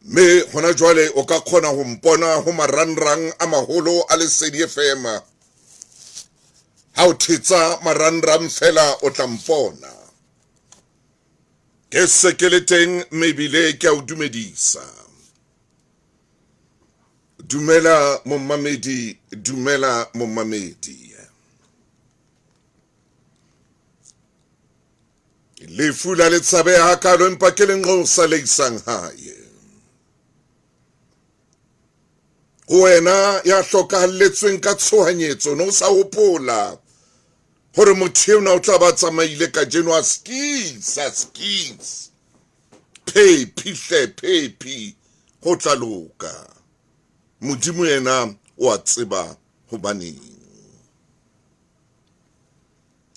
Mme hona jwale o ka kgona ho mpona ho marangrang a maholo a Lesedi FM. Ha o thetsa marangrang fela o tla mpona. Ke se ke le teng mme ebile ke a o dumedisa. Dumela momamedi, dumela momamedi. Lefu la le tshabeha hakalo empa ke lenqosa le isang hae. Ho wena ya hlokahalletsweng ka tshohanyetso no sa hopola hore motho eo na o tla ba tsamaile kajeno a skis a skis phephi hle phephi ho tla loka. Modimo yena o a tseba hobaneng.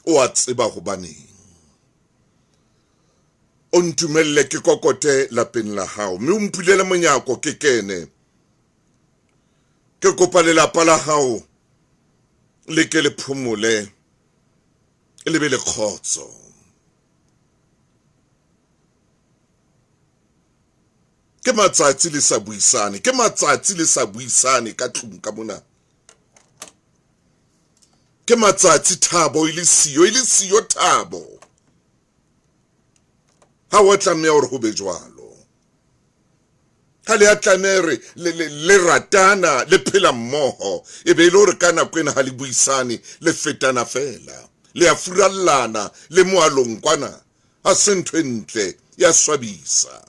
O a tseba hobaneng. O ntumelle ke kokote lapeng la hao mme o mpulele monyako ke kene. Ke kopa lelapa la hao le ke le phomole le be le kgotso. Ke matsatsi le sa buisane, ke matsatsi le sa buisane ka tlung ka mona. Ke matsatsi thabo e le siyo, e le siyo thabo. Ha wa tlameha hore ho be jwalo. Ha le a tlameha re le ratana le phela mmoho e be e le hore ka nako ena ha le buisane le fetana fela le a furallana le moalong kwana. Ha se ntho e ntle ya swabisa.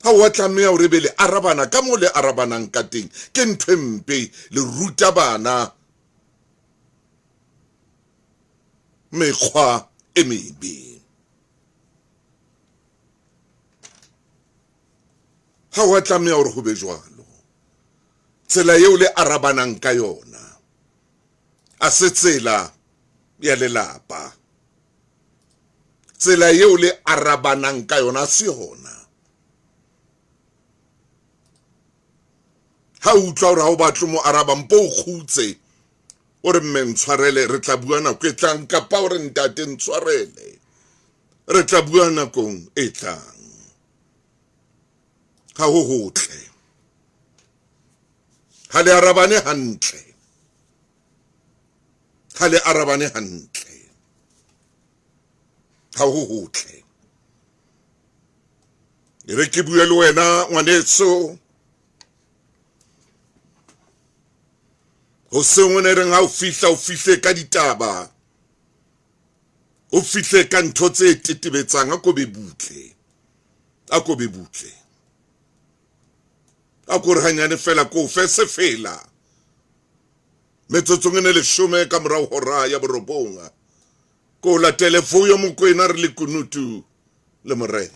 Ha wa tlameha hore be le arabana ka moo le arabanang ka teng. Ke ntho e mpe le ruta bana mekgwa e mebe. Ha wa tlameha hore ho be jwalo. Tsela eo le arabanang ka yona a se tsela ya lelapa. Tsela eo le arabanang ka yona a se yona. Ha o utlwa hore ha o batle mo araba mpo o kgutse o re mme ntshwarele re tla bua nako e tlang, kapa o re ntate ntshwarele re tla bua nakong e tlang. Ha ho hotle ha le arabane hantle, ha le arabane hantle, ha ho hotle. E re ke bue le wena ngwaneso hoseng o ne reng ha o fihla o fihle ka ditaba, o fihle ka ntho tse tetebetsang. A ko be butle, a ko be butle, a ko re hanyane fela ko fe sefela metsotsong e ne leshome ka morao hora ya borobong. Ko latele Vuyo Mokwena re le kunutu le morena.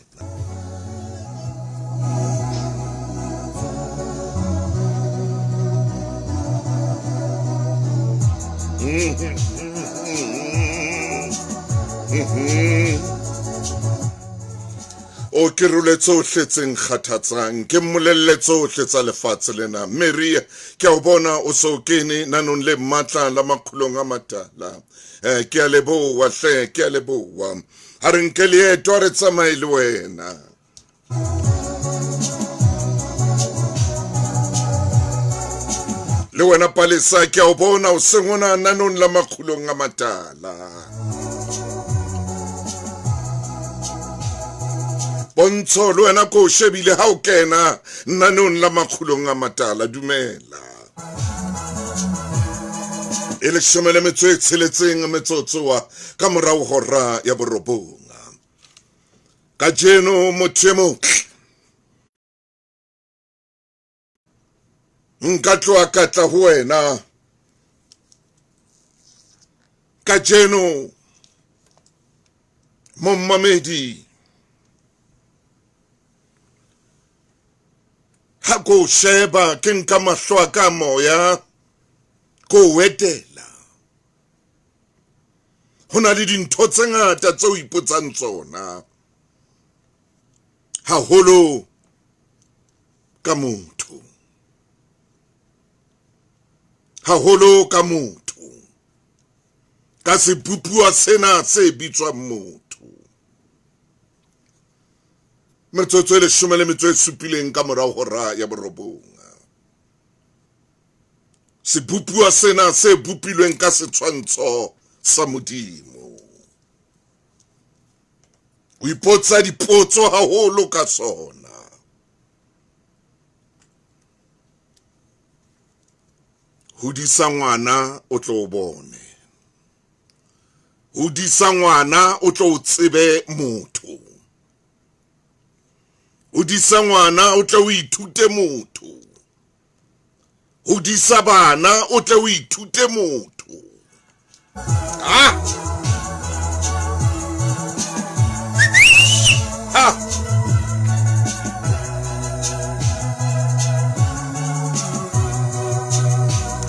O ke role tsohle tse nkgathatsang, ke mmolelle tsohle tsa lefatshe lena. Mary, ke a o bona o so kene nanong le matla la makgolong a matala. Ke a leboha hle, ke a leboha. Ha re nke leeto, a re tsamaye le wena. Le wena Palesa, ke a o bona o seng ona nanong la makgolong a matala. Pontsho le wena ko o shebile ha o kena nanong la makgolong a matala. Dumela. E leshome le metso e tsheletseng metsotsoa ka morao hora ya borobong. Kajeno motho e motle nka tloha ka tla ho wena kajeno mommamedi ha ko sheba ke nka mahlo a ka moya ko wetela. Ho na le dintho tse ngata tseo ipotsang tsona haholo ka motho, haholo ka motho, ka sebopuwa sena se bitswang motho. Metsotso e leshome le metso e supileng ka morao hora ya borobong. Sebopuwa sena se bopilweng ka setshwantsho sa Modimo. O ipotsa dipotso haholo ka sona. Hodisa ngwana o tlo o bone. Hodisa ngwana o tlo o tsebe motho. Hodisa ngwana o tle o ithute motho. Hodisa bana o tle o ithute motho. Ah! Ah!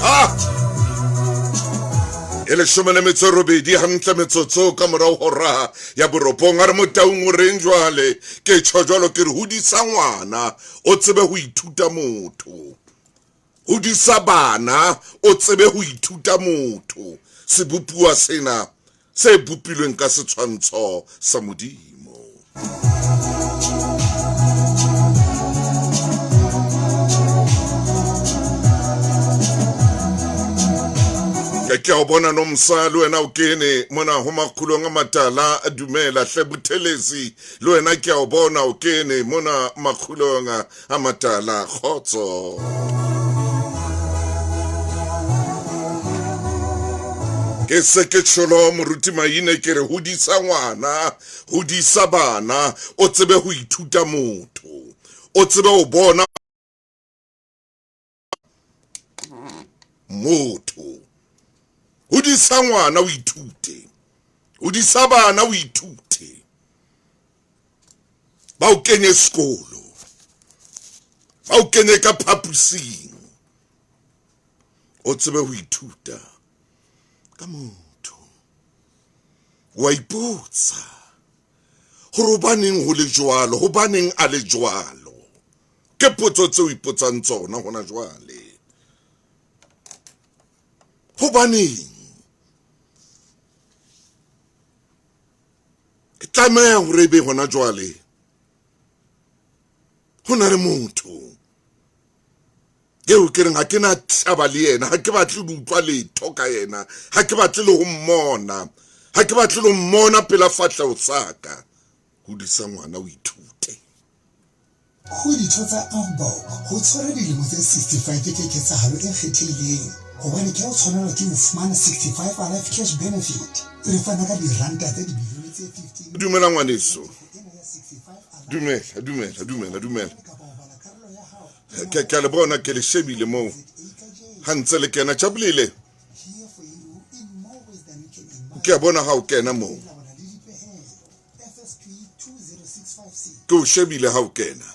Ah! E leshome le metso e robedi hantle metsotso ka morao hora ya borobong. A re Motaung o reng jwale? Ke tjho jwalo ke re hodisa ngwana o tsebe ho ithuta motho. Hodisa bana o tsebe ho ithuta motho. Sebopuwa sena se bopilweng ka setshwantsho sa Modimo. Ke a o bona Nomsa, le wena o kene mona ho makgulong a matala. Dumela hle Buthelezi, le wena ke a o bona o kene mona makgulong a matala. Kgotso. Ke se ke tsholo moruti Maine ke re hodisa ngwana, hodisa bana, o tsebe ho ithuta motho, o tsebe ho bona motho. Hodisa ngwana o ithute, hodisa bana o ithute, ba o kenye sekolo, ba o kenye ka phapusing, o tsebe ho ithuta ka motho. Wa ipotsa hore hobaneng ho le jwalo, hobaneng a le jwalo. Ke potso tseo ipotsang tsona hona jwale. Hobaneng? E tlameha hore ebe hona jwale ho na le motho eo ke reng ha ke na taba le yena, ha ke batle ho utlwa letho ka yena, ha ke batle le ho mmona, ha ke batle le ho mmona pela fahleho sa ka. Hodisa ngwana o ithute. Ho ditho tsa AFBAO, ho tshwara dilemo tse 65 ke ketsahalo e kgethehileng hobane ke ha o tshwanelwa ke ho fumana 65 Alive Cash Benefit. Re fana ka diranta tse dibilione tse 15. Dumela ngwaneso. Dumela, dumela, dumela, dumela. Ke ke a le bona ke le shebile moo. Ha ntse le kena Jabulile. Ke a bona ha o kena moo. Ke o shebile ha o kena.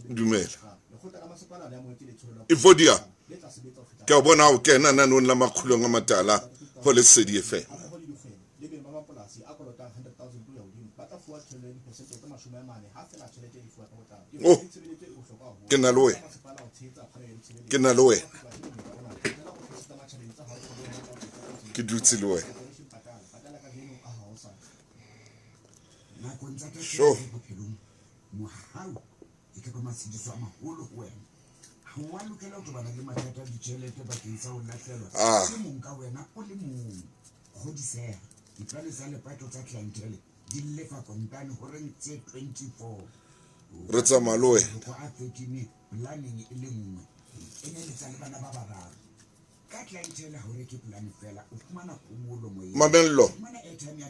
Dumela. Evodia, ke a o bona ha o kena nanong la makgulong a matala ho Lesedi FM. Oh, ke na le wena. Ke na le wena. Ke dutse le wena. Sure. Ah. Re tsamaya le wena. Mamello,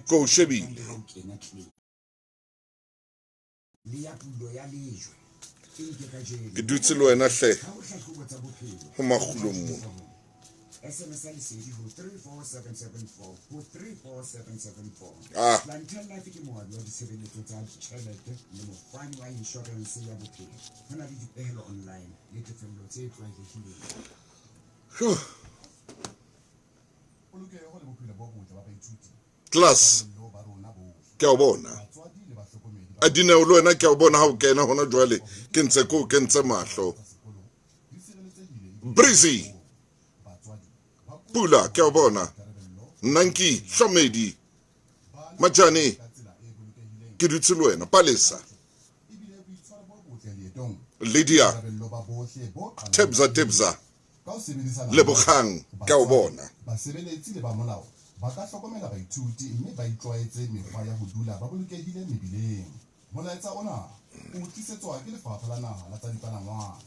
ke o shebile. Ke dutse le wena hle ho makgulong mo. Ah. Class ke a o bona. A Dineo le wena ke a o bona ha o kena hona jwale ke ntse ko kentse mahlo. Breezy Pula ke a o bona. Nanki Hlomedi. Majane ke dutse le wena Palesa Lydia Tebza Tebza Lebogang ka o bona. Basebeletsi le ba molao ba ka hlokomela baithuti mme ba itlwaetse mekgwa ya ho dula ba bolokehile mebileng. Molaetsa ona o tlisetswa ke Lefapha la Naha la tsa Dipalangwang.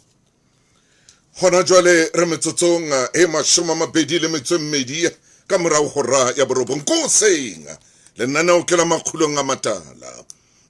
Hona jwale re metsotsong e 28 ka morao hora ya 9 ko hoseng. Lenaneo ke la Makgulong a Matala.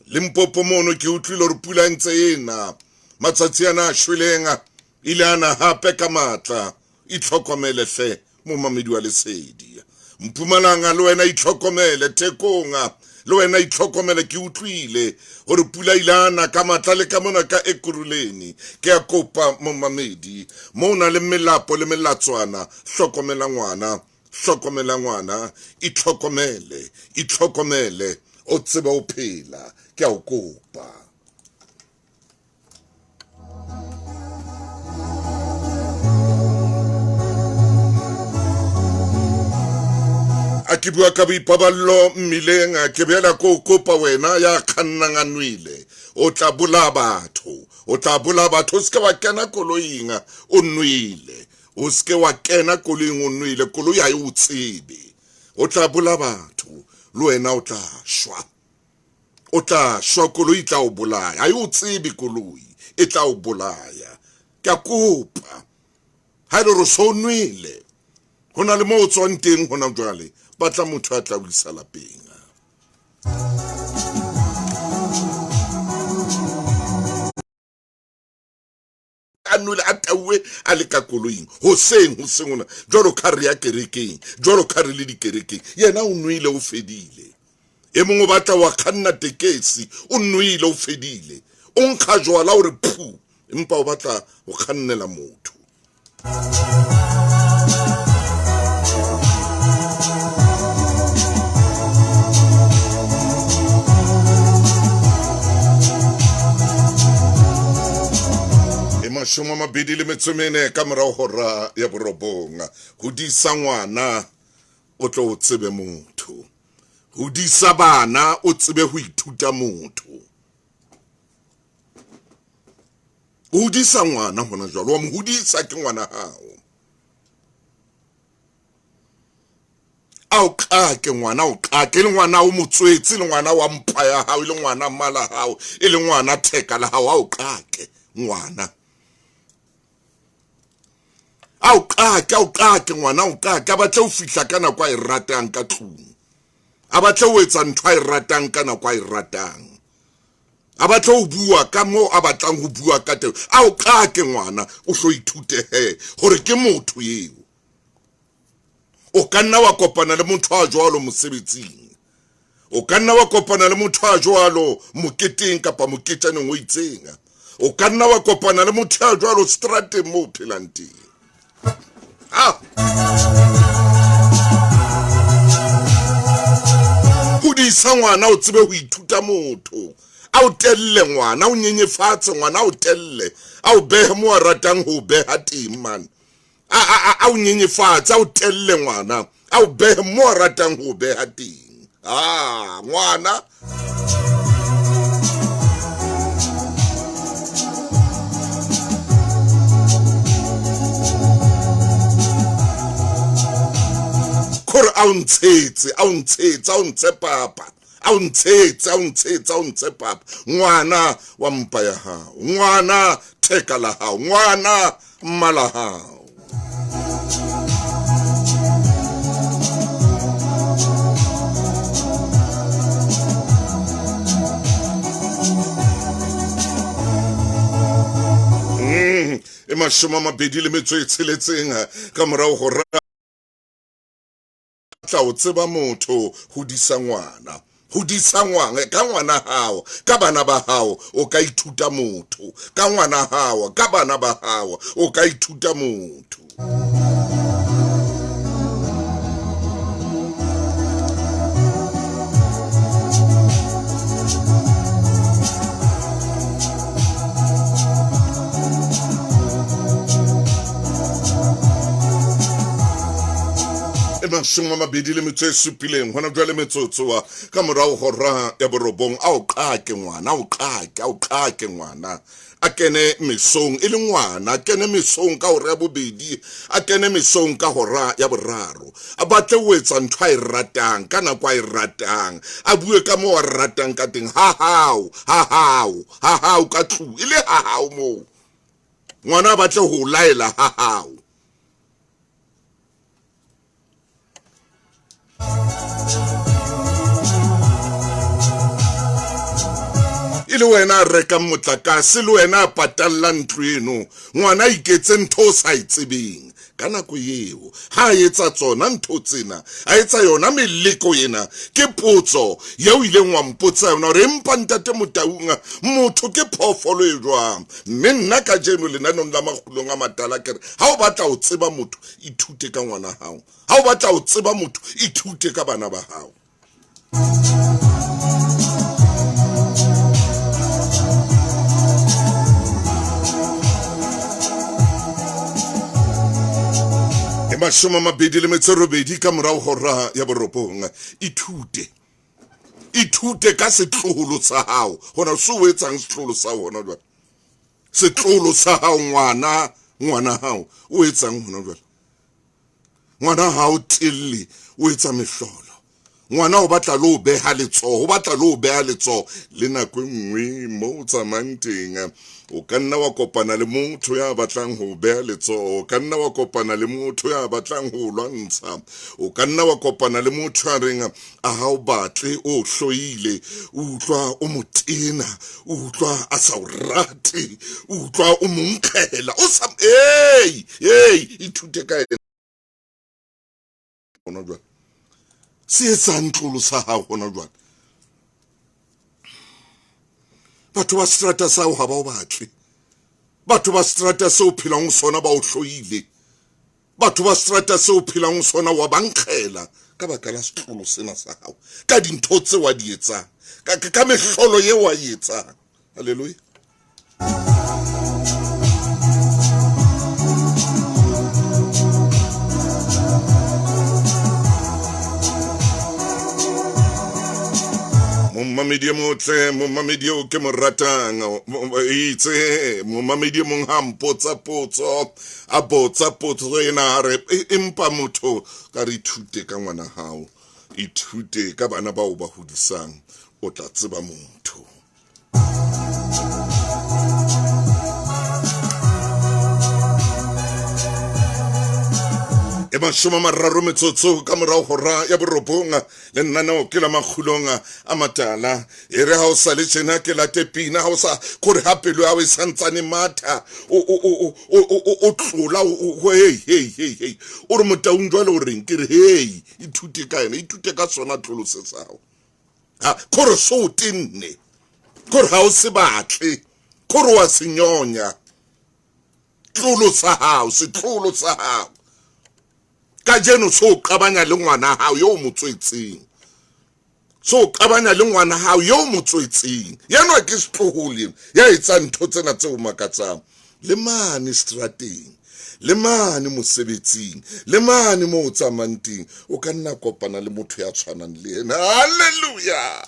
Limpopo mono ke utlwile hore pula e ntse ena. Matsatsi ana a shweleng ile ana hape ka matla. Itlhokomele hle momamedi wa Lesedi. Mpumalanga le wena itlhokomele, Thekong le wena itlhokomele. Ke utlwile hore pula ile ana ka matla le ka mona ka Ekurhuleni. Ke a kopa momamedi, mo na le melapo le melatswana, hlokomela ngwana, hlokomela ngwana, itlhokomele, itlhokomele, o tsebe ho phela. Ke a o kopa. A ke bua ka boipaballo mmileng, ke boela ko kopa wena ya kgannang a nwele, o tla bolaya batho, o tla bolaya batho. O seke wa kena koloing o nwele, o seke wa kena koloing o nwele, koloi ha e o tsebe, o tla bolaya batho, le wena o tla shwa, o tla shwa, koloi e tla o bolaya, ha e o tsebe, koloi e tla o bolaya. Ke a kopa, ha e le hore o so nwele, ho na le moo o tswang teng hona jwale, batla motho a tla o isa lapeng. A nwele a tauwe a le ka koloing hoseng hoseng ona, jwalo ka re ya kerekeng, jwalo ka re le dikerekeng, yena o nwele o fedile. E mongwe o batla wa kganna tekesi, o nwele o fedile, o nkga jwala o re phu, empa o batla ho kgannela motho. E 24 ka morao hora ya 9. Hodisa ngwana o tlo o tsebe motho, hodisa bana o tsebe ho ithuta motho. O hodisa ngwana hona jwale, wa mo hodisa, ke ngwana hao. A o qake ngwana, o qake le ngwana o motswetse, le ngwana wa mpa ya hao, le ngwana mmala hao, e le ngwana theka la hao. A o qake ngwana, a o qake, a o qake ngwana, o qake. A batle ho fihla ka nako a e ratang ka tlung, a batle ho etsa ntho a e ratang ka nako a e ratang, a batle ho bua ka moo a batlang ho bua ka teng. A o qake ngwana, o hlo ithute he hore ke motho eo. O ka nna wa kopana le motho a jwalo mosebetsing, o ka nna wa kopana le motho a jwalo moketeng kapa moketjaneng o itseng, o ka nna wa kopana le motho a jwalo strateng moo o phelang teng. Hodisa ngwana o tsebe ho ithuta motho. A o telle ngwana, o nyenyefatse ngwana, a o telle, a o behe mo a ratang ho o beha teng man. A o nyenyefatse, a o telle ngwana, a o behe mo a ratang ho o beha teng. Ngwana. Kore a o ntshetse, a o ntshetse, a o ntshe papa, a o ntshetse, a o ntshetse, a o ntshe papa. Ngwana wa mpa ya hao, ngwana theka la hao, ngwana mmala hao. E 26 ka morao ho tla o tseba motho. Hodisa ngwana, hodisa ngwana, ka ngwana hao, ka bana ba hao o ka ithuta motho, ka ngwana hao, ka bana ba hao o ka ithuta motho. E 27 hona jwale metsotso ka morao hora ya borobong. A o qake ngwana, a o qake, a o qake ngwana. A kene mesong e le ngwana, a kene mesong ka hora ya bobedi, a kene mesong ka hora ya boraro. A batle ho etsa ntho a e ratang ka nako a e ratang, a bue ka moo a ratang ka teng. Ha hao, ha hao, ha hao ka tlung e le ha hao moo. Ngwana a batle ho laela ha hao. E le wena a rekang motlakase, le wena a patallang ntlo eno, ngwana a iketse ntho o sa e tsebeng. Ka nako eo ha a etsa tsona ntho tsena, a etsa yona meleko ena, ke potso eo ileng wa mpotsa yona hore empa ntate Motaung, motho ke phoofolo e jwang? Mme nna kajeno lenaneng la Makgulong a Matala ke re, ha o batla ho tseba motho, ithute ka ngwana hao. Ha o batla ho tseba motho, ithute ka bana ba hao. E 28 ka morao hora ya borobong. Ithute, ithute ka setloholo sa hao. Hona se o etsang setloholo sa hona jwale, setloholo sa hao, ngwana, ngwana hao o etsang hona jwale. Ngwana hao telle, o etsa mehlolo. Ngwana o batla le ho beha letsoho, o batla le ho beha letsoho. Le nako e nngwe mo o tsamayang teng, o ka nna wa kopana le motho ya batlang ho beha letsoho, o ka nna wa kopana le motho ya batlang ho lwantsha, o ka nna wa kopana le motho ya reng a ha o batle, o hloile, o utlwa o mo tena, o utlwa a sa o rate, o utlwa o mo nkgela, o sa, hey, hey, ithute ka ena hona jwale. Se etsang tlolo sa hao hona jwale. Batho ba seterata sa hao ha ba o batle. Batho ba seterata seo o phelang ho sona ba o hloile. Batho ba seterata seo o phelang ho sona wa ba nkgela ka baka la setlolo sena sa hao, ka dintho tseo a di etsang, ka mehlolo eo a e etsang. Hallelujah. Momamedi e motle, momamedi eo ke mo ratang, itse momamedi e mong ha mpotsa potso, a botsa potso ena a re, empa motho ka re ithute ka ngwana hao, ithute ka bana bao ba hodisang, o tla tseba motho. E 30 metsotso ka morao hora ya borobong, le nnaneo ke la Makgulong a Matala. E re ha o sa le tjena ke late pina, ha o sa kore ha pelo ya hao e santsane matha, o tlola, hey, hey, hey, hey. O re Motaung jwale o reng? Ke re hey, ithute ka yena, ithute ka sona tlolo se sa hao. Ha kore so tenne, kore ha o se batle, kore wa se nyonya. Tlolo sa hao, setlolo sa hao. Kajeno so qabanya le ngwana hao yo mo tswetseng. So qabanya le ngwana hao yo mo tswetseng. Yenwa ke setloholo ya etsang ntho tsena tse o makatsang. Le mane strateng, le mane mosebetsing, le mane mo o tsamayang teng, o ka nna kopana le motho ya tshwanang le yena. Hallelujah.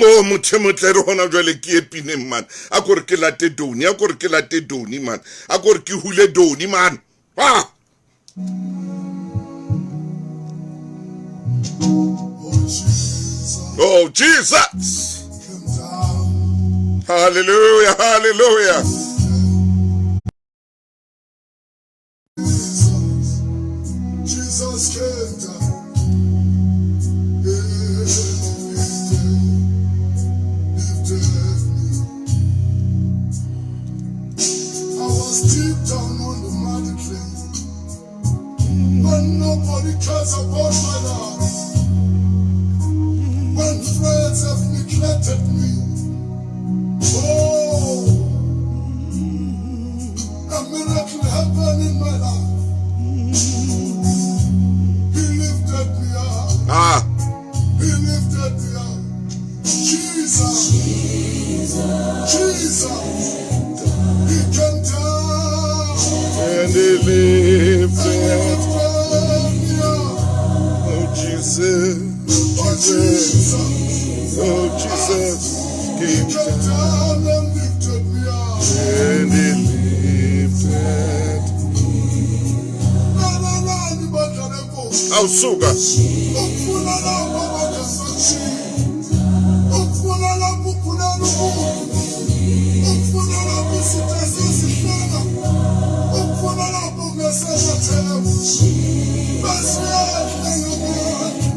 O motho e motle re hona jwale ke e pineng man. A kore ke late Doni, a kore ke late Doni man. A kore ke hule Doni man. Ah! Oh Jesus. Hallelujah, hallelujah. Jesus came down. I was deep down on the muddy clay, but nobody cares about my life. When friends have neglected me, oh, a miracle happened in my life. Awusuka. Ukufuna lapho abangasatshiyi. Ukufuna lapho ugulala umuntu. Ukufuna lapho isitha sesihleka. Ukufuna lapho kungasenathemba. Bese uyehla ngamandla.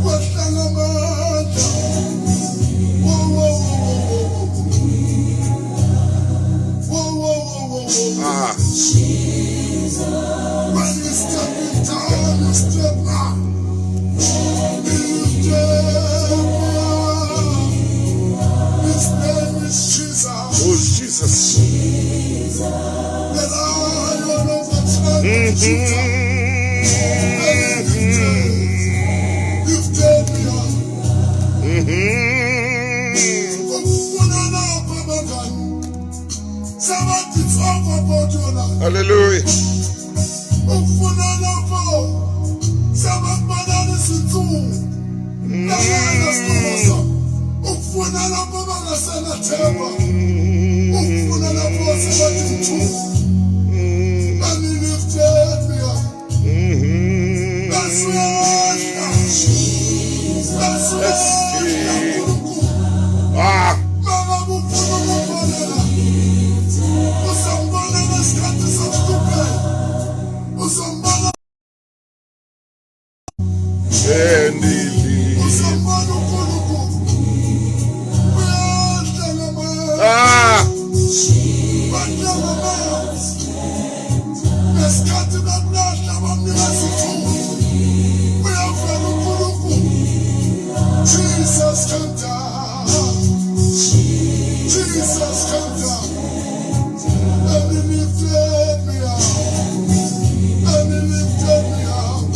Wehla ngamandla. Wo, wo, wo, wo, wo. Wo, wo, wo, wo, wo. Ah. When you step in time, you step up. You step up. His name is Jesus. Who's Jesus? The Lion of the tribe of Judah. Lifted me up. Ukufuna lapho abangani. Sebathi it's over about your life. Hallelujah. Ukufuna lapho sebakubalala izinsuku. Lalela sihlobo sami. Ukufuna lapho bangasenathemba. Ukufuna lapho sebathi mthu. And he lifted me up. Bese uyehla. Bese uyehla uNkulunkulu. Ah. Mangabe ufuna ukumbonela, uzombona ngesikhathi sokuhlupheka. Uzombona, And he uzombona uNkulunkulu. Uyehla ngamandla. Ah. Wehla ngamanzi. Ngesikhathi bekulahla bamnika isithuba. Uyavela uNkulunkulu. Jesus come down. Jesus come down. And he lifted me up. And he lifted me up.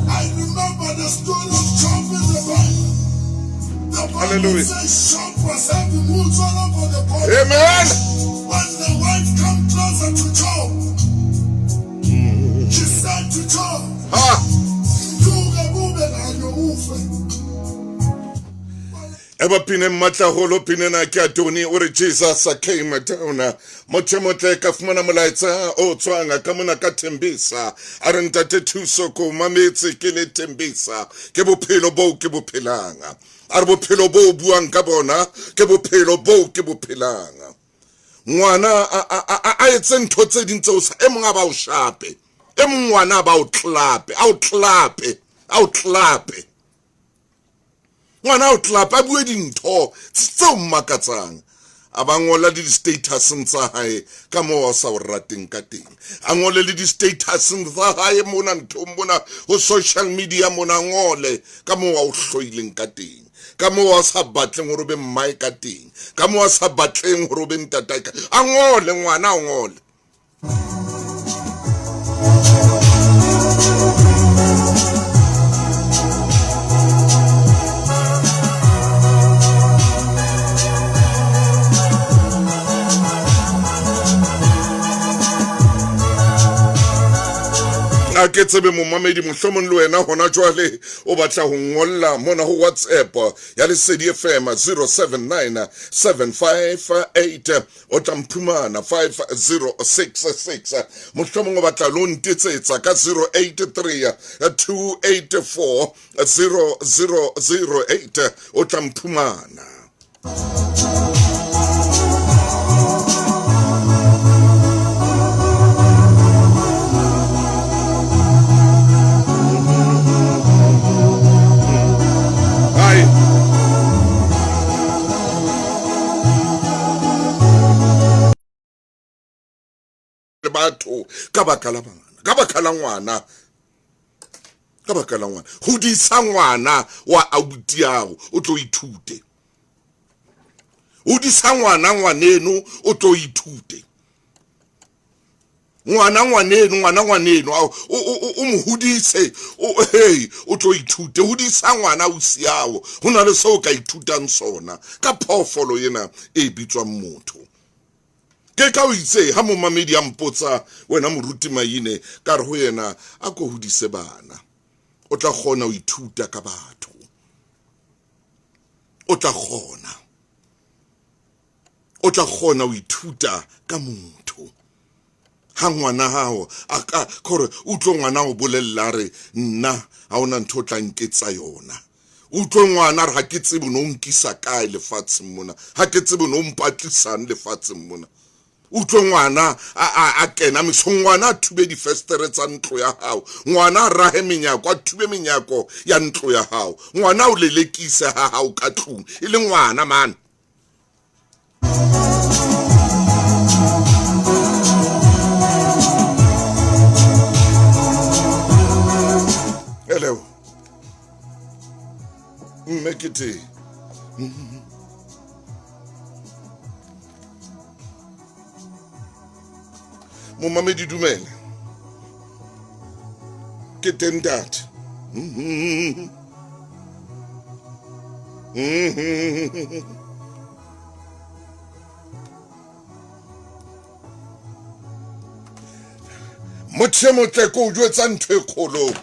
I remember the story of Job in the Bible. The Bible Hallelujah. says Job was having wounds all over the body. Amen. When the wife came closer to Job, she said to Job, Ah. "Mthuke kube kanye ufe." Eba pine matlaholo pine na ke Adoni o re Jesus came down. Motho motle ka fumana molaetsa o tswang ka mona ka Thembisa. A re ntate Thuso ko mametse ke le Thembisa. Ke bophelo boo ke bo phelang. A re bophelo bo buang ka bona ke bophelo boo ke bo phelang. Ngwana a etse ntho tse ding tseo sa e mong a ba o shape. E mong ngwana a ba o tlape, a o tlape, a o tlape. Ngwana o tlapa a bue dintho tseo mmakatsang. A ba ngola le di-statuseng tsa hae ka moo a sa o rateng ka teng. A ngole le di-statuseng tsa hae mona nthong mona ho social media mona, a ngole ka moo a o hloileng ka teng. Ka moo a sa batleng hore o be mmae ka teng. Ka moo a sa batleng hore o be ntatae ka. A ngole ngwana, a ngole. A ke tsebe momamedi mohlomong le wena hona jwale o batla ho ngolla mona ho WhatsApp ya Lesedi FM 079 758 o tla mphumana 5066. Mohlomong o batla lo ntetsetsa ka 083 284 0008 o tla mphumana. Batho ka baka la bana, ka baka la ngwana, ka baka la ngwana. Hodisa ngwana wa abuti ao o tlo ithute. Hodisa ngwana ngwaneno o tlo ithute. Ngwana ngwaneno, ngwana ngwaneno, o mo hodise, o, hey, o tlo ithute. Hodisa ngwana ausi ao, ho na le seo o ka ithutang sona ka phoofolo ena e bitswang motho. Ke ka o itse ha momamedi a mpotsa wena moruti Maine, ka re ho yena a ko hodise bana, o tla kgona ho ithuta ka batho, o tla kgona, o tla kgona ho ithuta ka motho. Ha ngwana hao a ka kore utlwe ngwana o bolella a re nna ha ona ntho o tla nketsa yona. Utlwe ngwana re ha ke tsebe no nkisa kae lefatsheng mona, ha ke tsebe no mpatlisang lefatsheng mona. Utlwe ngwana a kena mesong, ngwana a thube difestere tsa ntlo ya hao, ngwana a rahe menyako, a thube menyako ya ntlo ya hao, ngwana o lelekise ha hao ka tlung, e le ngwana man. Hello. Mme ke teng. Momamedi dumela. Ke teng ntate. Motho e motle ko o jwetsa ntho e kgolo.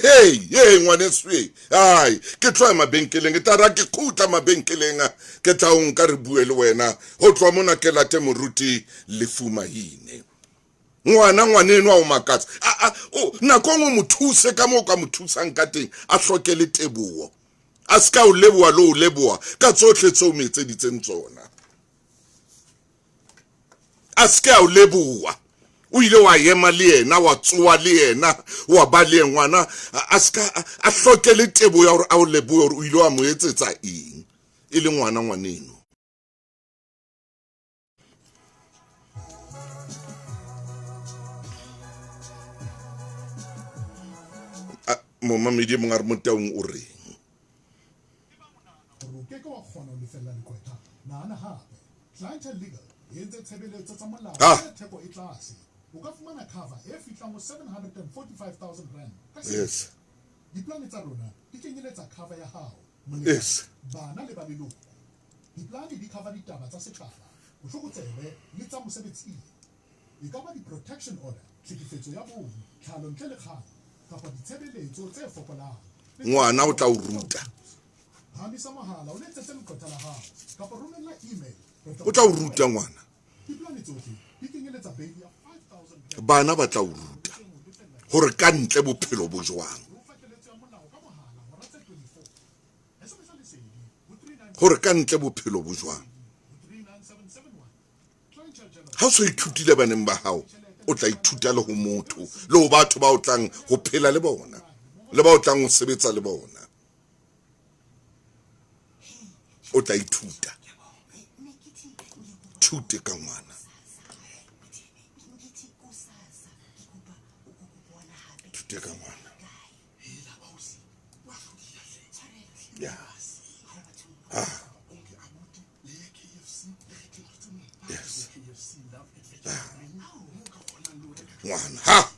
Hey, hey, ngwaneso e. Ai, ke tloha mabenkeleng, ke tla ra ke khutla mabenkeleng, ke tla o nka re bue le wena. Ho tloha mona ke late moruti Lefumaine. Ngwana ngwaneno a o makatsa. Nako nngwe mo thuse ka moo ka mo thusang ka teng, a hloke le teboho. A ska o leboha le o leboha ka tsohle tseo mo etseditseng tsona. A se a o leboha. O ile wa ema le yena, wa tsoa le yena, wa ba le ngwana, a se a hloke le teboho ya hore a o lebohe hore o ile wa mo etsetsa eng, e le ngwana ngwaneno. Momamedi e mong a re Motaung o reng? O ke ke wa kgona ho lefella leqwetha. Nahana hape. Clientele Legal e entse tshebeletso tsa molao tse theko e tlase. O ka fumana cover e fihlang ho R745 000 ka selemo. Diplane tsa rona di kenyeletsa cover ya hao, molekane, bana le ba leloko. Diplane di cover ditaba tsa setjhaba, botlokotsebe le tsa mosebetsing. E ka ba di-protection order, tlhekefetso ya bong, tlhalo ntle le kgang, kapa ditshebeletso tse fokolang. Ngwana o tla o ruta. Phahamisa mohala o letsetse leqwetha la hao kapa romella email. Re tla O tla o ruta ngwana. Diplane tsohle di kenyeletsa beili ya R5 000. Bana ba tla o ruta hore ka ntle bophelo bo jwang. Re o fa keletso ya molao ka mohala hora tse 24. SMS Lesedi ho 39 Hore ka ntle bophelo bo jwang. ho 39771. Ha o so ithutile baneng ba hao, o tla ithuta le ho motho, le ho batho ba o tlang ho phela le bona, le ba o tlang ho sebetsa le bona. O tla ithuta. Thute ka ngwana. Thute ka ngwana. Yeah. Ah. Yes. Ah. Ngwana. Ha.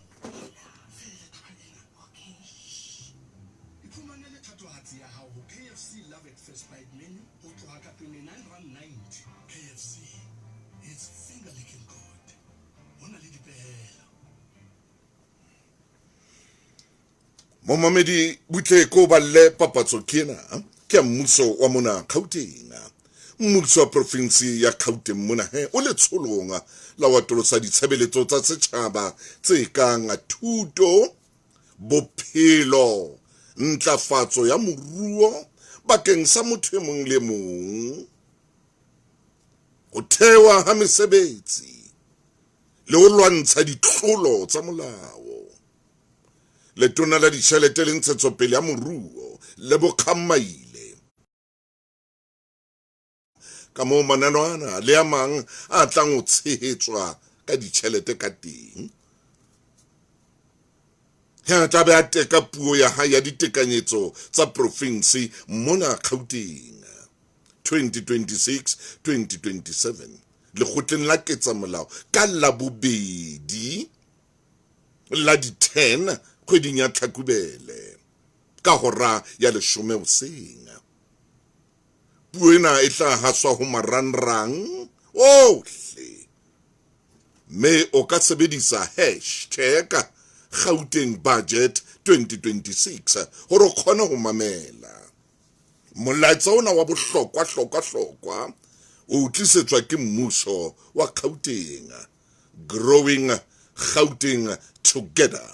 Iphumanele thatohatsi ya hao ho KFC Love at First Bite menu ho tloha ka R29.90. KFC, it's finger licking good. Ho na le dipehelo. Momamedi butle ko balle papatso ke ena ke ya mmuso wa mona Gauteng. Mmuso wa provinsi ya Gauteng mona he o letsholong la ho atolosa ditshebeletso tsa setjhaba tse kang thuto, bophelo, ntlafatso ya moruo bakeng sa motho e mong le mong, ho thewa ha mesebetsi le ho lwantsha ditlolo tsa molao. Letona la ditjhelete le ntshetsopele ya moruo le Bokgammaile ka moo mananeo ana le a mang a tlang ho tshehetswa ka ditjhelete ka teng. Ya tla be a teka puo ya hae ya ditekanyetso tsa profinsi mona Gauteng 2026-2027 lekgotleng la ketsamolao ka Labobedi la di 10 kgweding ya Tlhakubele ka hora ya leshome hoseng. Puo ena e tla haswa ho marangrang ohle, mme o ka sebedisa hashtag Gauteng Budget 2026 hore o kgone ho mamela. Molaetsa ona wa bohlokwa hlokwa hlokwa o tlisetswa ke mmuso wa Gauteng. Growing Gauteng Together.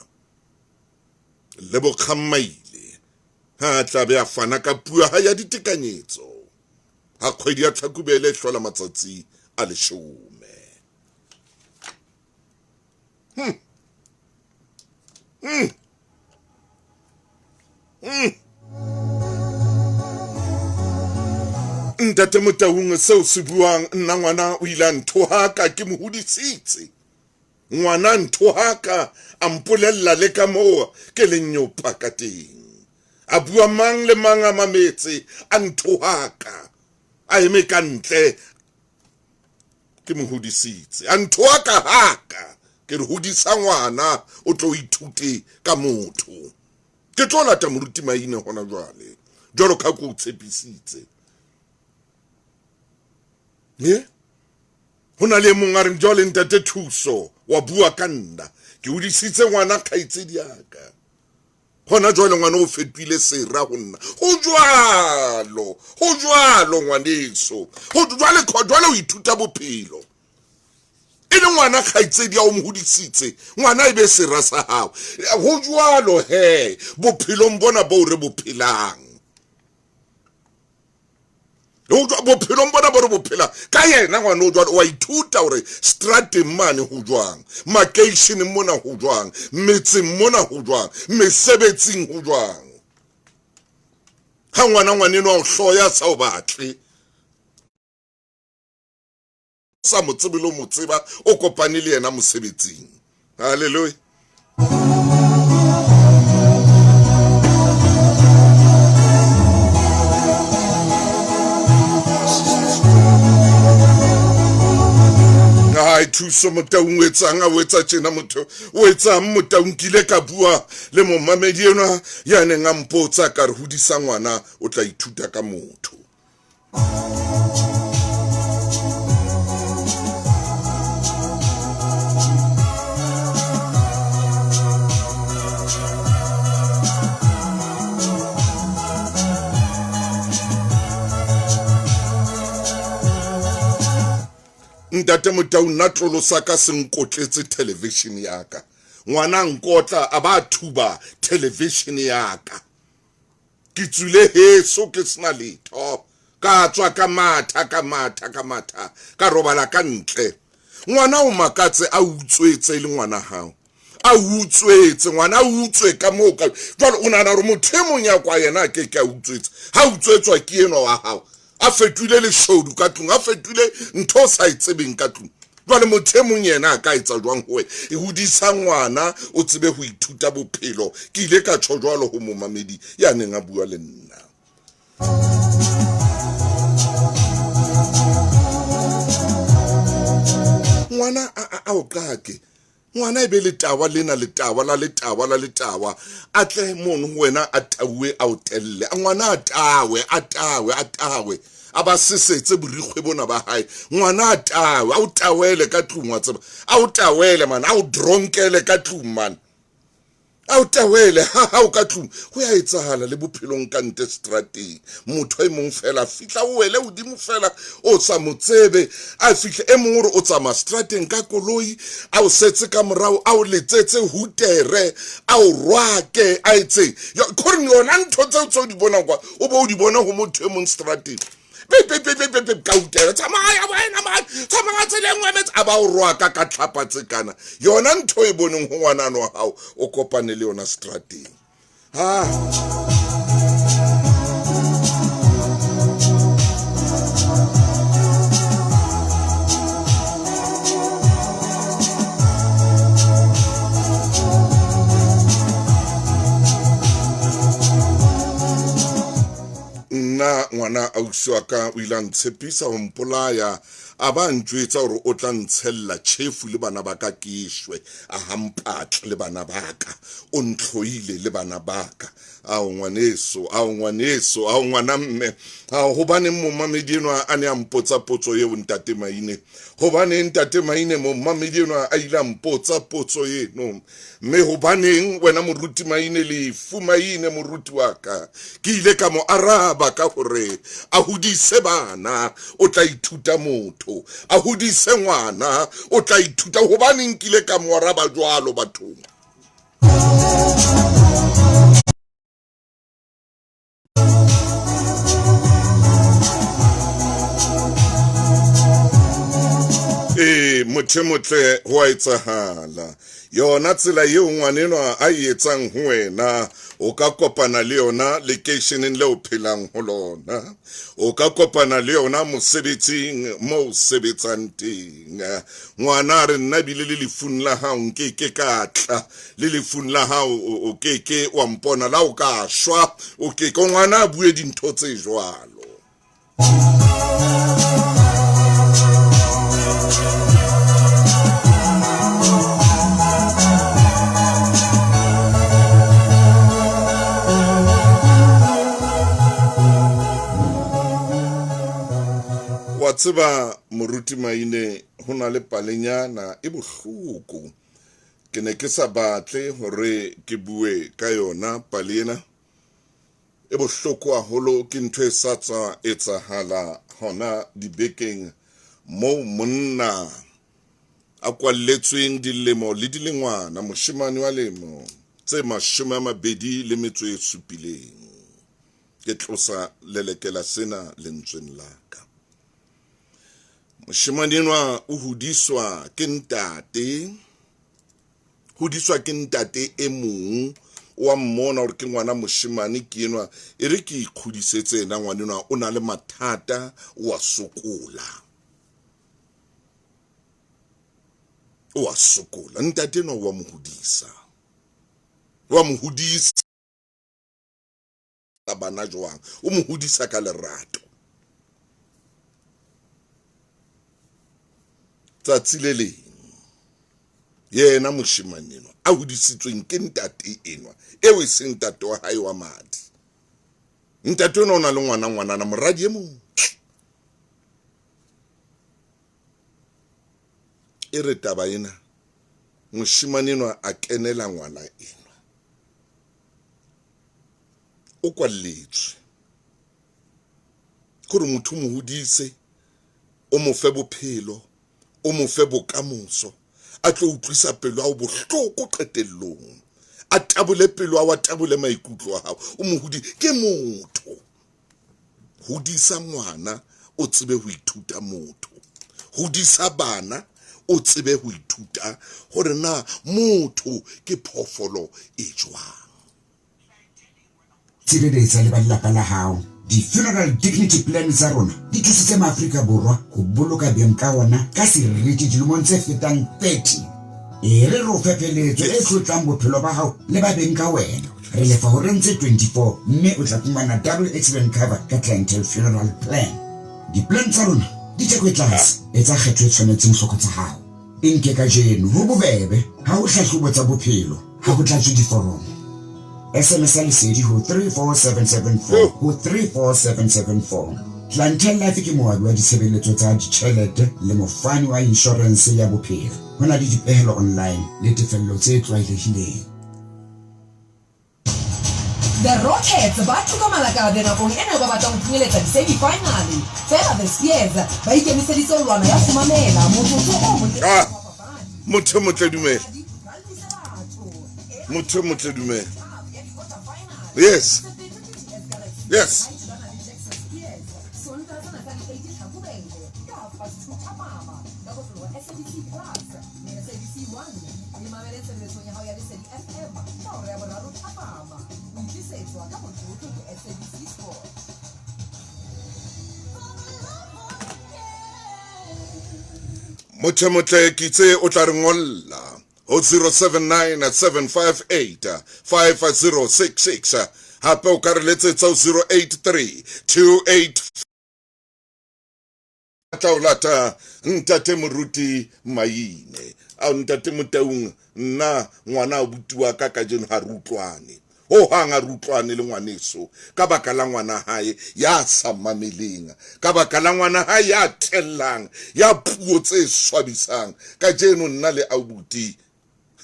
Lebogang Maile ha tla be a fana ka puo ha ya ditekanyetso ha kgwedi ya Tlhakubele e hlola matsatsi a 10. Ntate Motaung seo se buang, nna ngwana o ile a nthohaka, ke mo hodisitse. Ngwana nthohaka, a mpolella le ka moo ke leng nyopa ka teng. A bua mang le mang a mametse, a nthohaka, a eme ka ntle, ke mo hodisitse. A nthohaka haka, ke re hodisa ngwana o tlo ithute ka motho. Ke tlo lata moruti Maine hona jwale, jwalo ka ko o tshepisitse. Ye? Ho na le mong a reng jwale ntate Thuso wa bua ka nna, ke hodisitse ngwana kgaitsedi ya ka. Hona jwale ngwana o fetohile sera ho nna. Ho jwalo ngwaneso. Ho jwale o ithuta bophelo. E le ngwana kgaitsedi ya o mo hodisitse, ngwana e be sera sa hao. Ho jwalo he bophelong bona bo re bo phelang. Bophelong bona bo re bo phela ka yena ngwana o jwalo, wa ithuta hore strateng mane ho jwang, makeisheneng mona ho jwang, metseng mona ho jwang, mesebetsing ho jwang. Ha ngwana ngwaneno a o hloya sa o batle, sa mo tsebe le o mo tseba, o kopane le yena mosebetsing. Hallelujah. Ai Thuso Motaung o etsang, a o etsa tjena motho o etsang Motaung. Ke ile ka bua le momamedi enwa ya neng a mpotsa ka re hodisa ngwana o tla ithuta ka motho. Ntate Motaung, nna tlolo sa ka se nkotletse television ya ka. Ngwana nkotla a ba thuba television ya ka. Ke tswile heso ke sena letho. Ka tswa ka matha ka matha ka matha ka robala ka ntle. Ngwana o makatse a utswetse le ngwana hao. A utswetse ngwana a utswe ka moo ka jwale o nahana hore motho e mong ya kwa yena a ke ke a utswetse. Ha utswetswa ke enwa wa hao, a fetohile leshodu ka tlung, a fetohile ntho o sa e tsebeng ka tlung. Jwale motho e mong yena a ka etsa jwang ho wena? E hodisa ngwana o tsebe ho ithuta bophelo. Ke ile ka tjho jwalo ho momamedi ya neng a bua le nna. Ngwana a o qake. Ngwana e be letawa lena, letawa la letawa la letawa, a tle mono ho wena a tauwe a o telle. Ngwana a tawe, a tawe, a tawe, a ba sesetse borikgwe bona ba hae. Ngwana a tawe, a o tawele ka tlung, wa tseba, a o tawele man, a o dronkele ka tlung man, a o tawele ha ha o ka tlung. Ho ya etsahala le bophelong ka ntle strateng. Motho e mong fela fihla o wele hodimo fela o sa mo tsebe, a fihle e mong hore o tsamaya strateng ka koloi, a o setse ka morao, a o letsetse hutere, a o rwake, a etseng. Khore yona ntho tseo tseo di bonang kwa, o bo o di bona ho motho e mong strateng. Be be be be be ka hutere, tsamaya wena man, tsamaya tseleng wa metsi, a ba o rwaka ka tlhapa tse kana. Yona ntho e boneng ho ngwana wa hao, o kopane le yona strateng. Ha nna ngwana ausi wa ka o ile a ntshepisa ho mpolaya, a ba ntjwetsa hore o tla ntshella tjhefu le bana ba ka ke shwe, a hampatle le bana ba ka, o ntlhoile le bana ba ka. Ao ngwaneso, ao ngwaneso, ao ngwana mme. Ao hobaneng momamedi enwa a ne a mpotsa potso eo ntate Maine? Hobaneng ntate Maine momamedi enwa a ile a mpotsa potso eno? Mme hobaneng wena moruti Maine lefu Maine moruti wa ka? Ke ile ka mo araba ka hore a hodise bana o tla ithuta motho, a hodise ngwana o tla ithuta. Hobaneng ke ile ka mo araba jwalo bathong? Ee, motho e motle ho a etsahala. Yona tsela eo ngwanenwa a e etsang ho wena, o ka kopana le yona lekeisheneng leo phelang ho lona. O ka kopana le yona mosebetsing moo o sebetsang teng. Ngwana a re nna bile le lefung la hao nke ke ka tla, le lefung la hao o ke ke wa mpona, la o ka shwa o ke ke. Ngwana a bue dintho tse jwalo. Wa tseba moruti Maine, ho na le palenyana e bohloko. Ke ne ke sa batle hore ke bue ka yona pale ena. E bohloko haholo, ke ntho e sa tswa etsahala hona dibekeng moo monna a kwalletsweng dilemo le dilengwana, moshemane wa lemo tse 27. Ke tlosa lelekela sena lentsweng la ka. Moshemane enwa o hodiswa ke ntate, hodiswa ke ntate e mong wa mmona hore ke ngwana moshemane ke enwa, e re ke ikgodisetse yena ngwana enwa o na le mathata, o a sokola, o a sokola. Ntate enwa wa mo hodisa, wa mo hodisa bana jwang, o mo hodisa ka lerato. Tsatsi le leng yena moshemane enwa a hodisitsweng ke ntate enwa eo e seng ntate wa hae wa madi, ntate enwa o na le ngwana, ngwanana moradi e motle. E re taba ena moshemane enwa a kenela ngwana enwa, o kwalletswe kore motho o mo hodise, o mo fe bophelo, o mo fe bokamoso, a tlo utlwisa pelo ya hao bohloko qetellong, a tabole pelo ya hao, a tabole maikutlo a hao, o mo hodi ke motho. Hodisa ngwana o tsebe ho ithuta motho, hodisa bana o tsebe ho ithuta hore na motho ke phoofolo e jwang. Tshireletsa le ba lelapa la hao. Di-funeral dignity plan tsa rona di thusitse maAfrika Borwa ho boloka beng ka ona ka seriti dilemong tse fetang 30. E re re o fe pheletso e tlotlang bophelo ba hao le ba beng ka wena. Re lefa horeng tse 24 mme o tla fumana double accident cover ka Clientele Funeral Plan. Di-plan tsa rona di theko e tlase. Etsa kgetho e tshwanetseng hloko tsa hao. E nke kajeno, ho bobebe, ha ho hlahlobo tsa bophelo, ha ho tlatswe diforomo. SMS ya Lesedi ho 34774 ho 34774. Clientele Life ke moabi wa ditshebeletso tsa ditjhelete le mofani wa inshorense ya bophelo. Ho na le dipehelo online le tefello tse tlwaelehileng. The Rockets ba tuka malakabe nakong ena ba batlang ho phunyeletsa di-semi-final. Feela The Spears ba ikemiseditse ho lwana ya kgumamela motsotso o motelele Ah, wa papadi. motho e motle dumela, motho e motle dumela. Yes, yes. Motho e motle ke itse o tla re ngolla ho 079 758 5066. Hape o ka re letsetsa ho 083 28 tla o lata ntate moruti Maine. Ao ntate Motaung, nna ngwana abuti wa ka kajeno ha re utlwane. Ho hang a re utlwane le ngwaneso ka baka la ngwana hae ya sa mameleng, ka baka la ngwana hae ya tellang, ya puo tse swabisang. Kajeno nna le abuti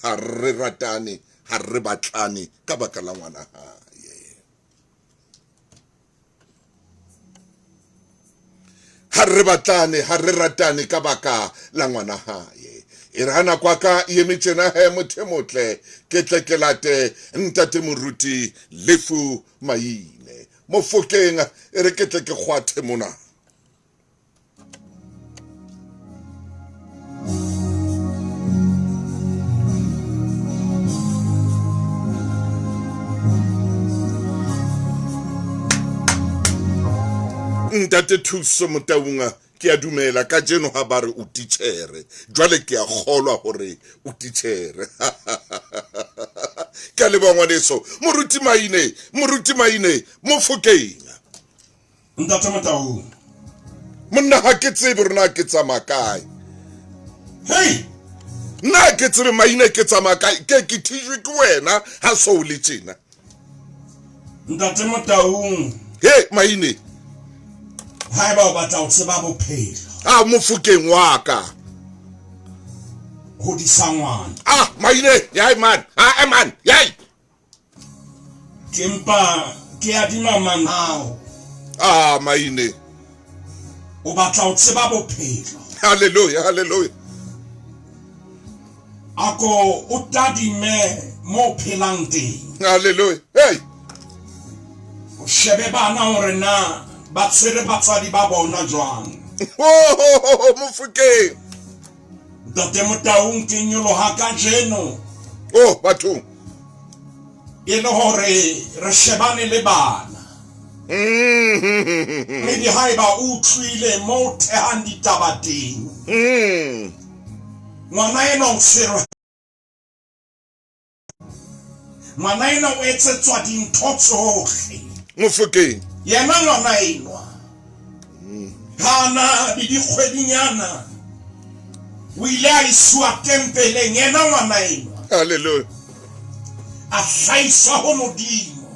ha re ratane, ha re batlane ka baka la ngwana hae. Ha re batlane, ha re ratane ka baka la ngwana hae. E re ha nako ya ka e eme tjena he, motho e motle, ke tle ke late ntate moruti Lefu Maine. Mofokeng, e re ke tle ke kgwathe mona. Ntate Thuso Motaung, ke a dumela kajeno ha ba re o titjhere. Jwale ke a kgolwa hore o titjhere. Ke a leboha ngwaneso. Moruti Maine, Moruti Maine, Mofokeng. Ntate Motaung. Monna ha ke tsebe hore na ke tsamaya kae. Hey! Nna ke tsebe Maine ke tsamaya kae. Ke ke thijwe ke wena ha so o le tjena. Ntate Motaung. He Maine. Haeba o batla ho tseba bophelo. Ah, Mofokeng wa ka. Hodisa ngwana. Ah, Maine, yai man. Ah, eh, man, yai. Ke mpa ke adima manao. Ah, Maine. O batla ho tseba bophelo. Hallelujah, hallelujah. Ako o tadime mo phelang teng. Hallelujah. Hey. O shebe bana hore na ba tshwere batswadi ba bona jwang. Oh, Mofokeng. Ntate Motaung, ke nyoloha kajeno. Oh, bathong. E le hore re shebane le bana. Mme haeba o utlwile mo o thehang ditaba teng. Ngwana enwa o tshwerwe. Ngwana enwa o etsetswa dintho tsohle. Mofokeng. Yena ngwana enwa. Ha na le dikgwedinyana. O ile a iswa tempeleng, yena ngwana enwa. Hallelujah. A hlahiswa ho Modimo.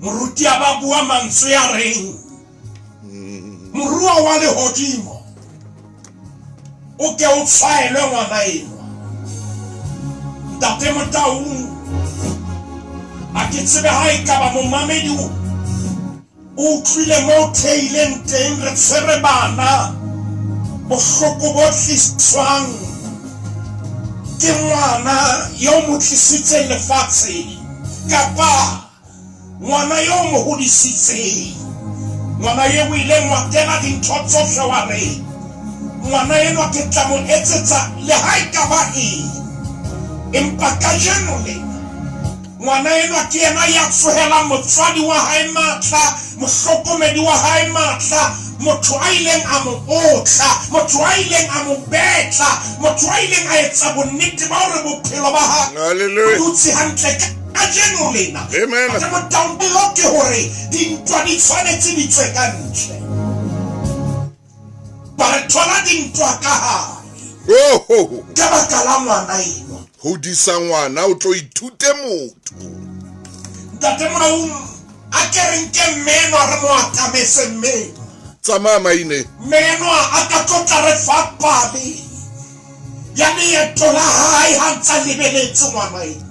Moruti a ba bua mantswe a reng, Morua wa lehodimo o ke o tshwaelwe ngwana enwa. Ntate Motaung, a ke tsebe ha e ka ba momamedi o utlwile mo o theileng teng, re tshwere bana bohloko bo tliswang ke ngwana yo mo tlisitseng lefatsheng, kapa ngwana yo mo hodisitseng, ngwana eo o ileng wa tela dintho tsohle wa re ngwana enwa ke tla mo etsetsa le ha e ka ba eng, empa kajeno lena ngwana enwa ke yena ya tsohelang motswadi wa hae matla, mohlokomedi wa hae matla, motho a ileng a mo otla, motho a ileng a mo betla, motho a ileng a etsa bonnete ba hore bophelo ba hae Hallelujah. bo dutse hantle. Kajeno lena Amen. Ntate Motaung, ke hore dintwa di tshwanetse di tswe ka ntle. Ba re thola dintwa ka hare. Oh, ho, ho. Ka baka la ngwana enwa. Hodisa ngwana o tlo ithute motho. Ntate Motaung, a ke re nke mme enwa re mo atametse mme enwa. Tsamaya Maine. Mme enwa a ka tlo tla re fa pale ya leeto la hae ha ntsa lebeletse ngwana enwa.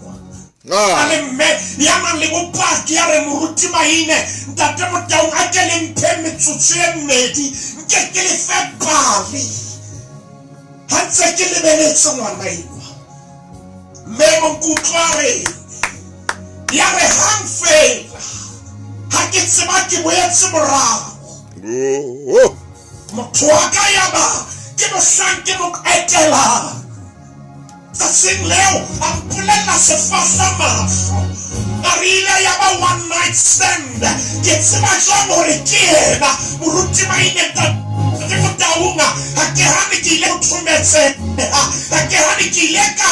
A le mme ya nang le bopaki ya re moruti Maine, Ntate Motaung, a ke le mphe metsotso e mmedi nke ke le fe pale ha ntse ke lebeletse ngwana enwa. Mme monkutlwa re ya re hang fela ha ke tseba ke boetse morao. Oh. Motho wa ka ya ba ke mohlang ke mo etelang. Tsatsing leo a mpolella sefahla mahlo. A re ile ya ba one night stand. Ke tseba jwang hore ke yena moruti Maine Ntate Motaung? Ha ke hane ke ile ho thometseha, ha ke hane ke ile ka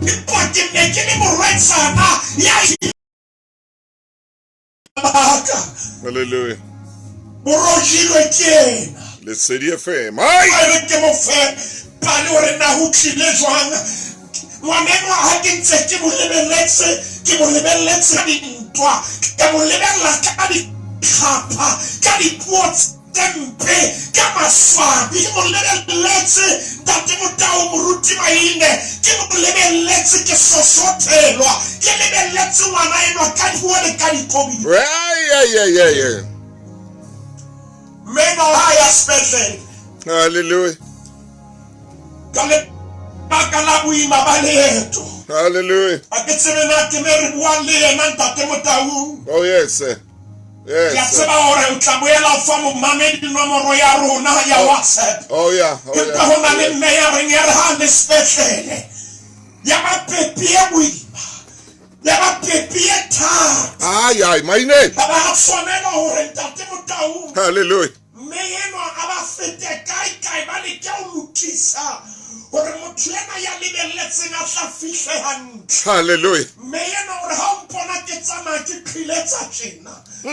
empa ke ne ke le morwetsana ya baka. Hallelujah. Borojilwe ke yena. Lesedi FM. Ai! A re ke mo fe pale hore na ho tlile jwang. Ngwanenwa ha ke ntse ke mo lebeletse, Ke mo lebelletse ka dintwa, ka mo lebella ka dikgapha, ka dipuo tse mpe, ka maswabi. Ke mo lebelletse Ntate Motau Moruti Maine, ke mo lebelletse ke sosothelwa, ke lebelletse ngwana enwa ka dipuo le ka dikobi. Mme enwa ha a ya sepetlele. Hallelujah. Ka lebaka la boima ba leeto. Hallelujah. A ke tsebe na ke me re buang le yena Ntate Motaung. Oh yes. Sir. Yes. Ke a tseba hore o tla boela o fa momamedi nomoro ya rona ya Oh. WhatsApp. Oh yeah. Oh Empa yeah. ho na le mme ya reng ya re ha a le sepetlele ya ba pepi e boima ya ba pepi e thata. Ai ai maine. Ba ba tshwanela hore Ntate Motaung Hallelujah. Mme enwa a ba fete kae kae ba leke ho lokisa hore motho ena ya lebelletseng a tla fihle hantle. Hallelujah. Mme enwa o re ha o mpona ke tsamaya ke qhiletsa tjena ka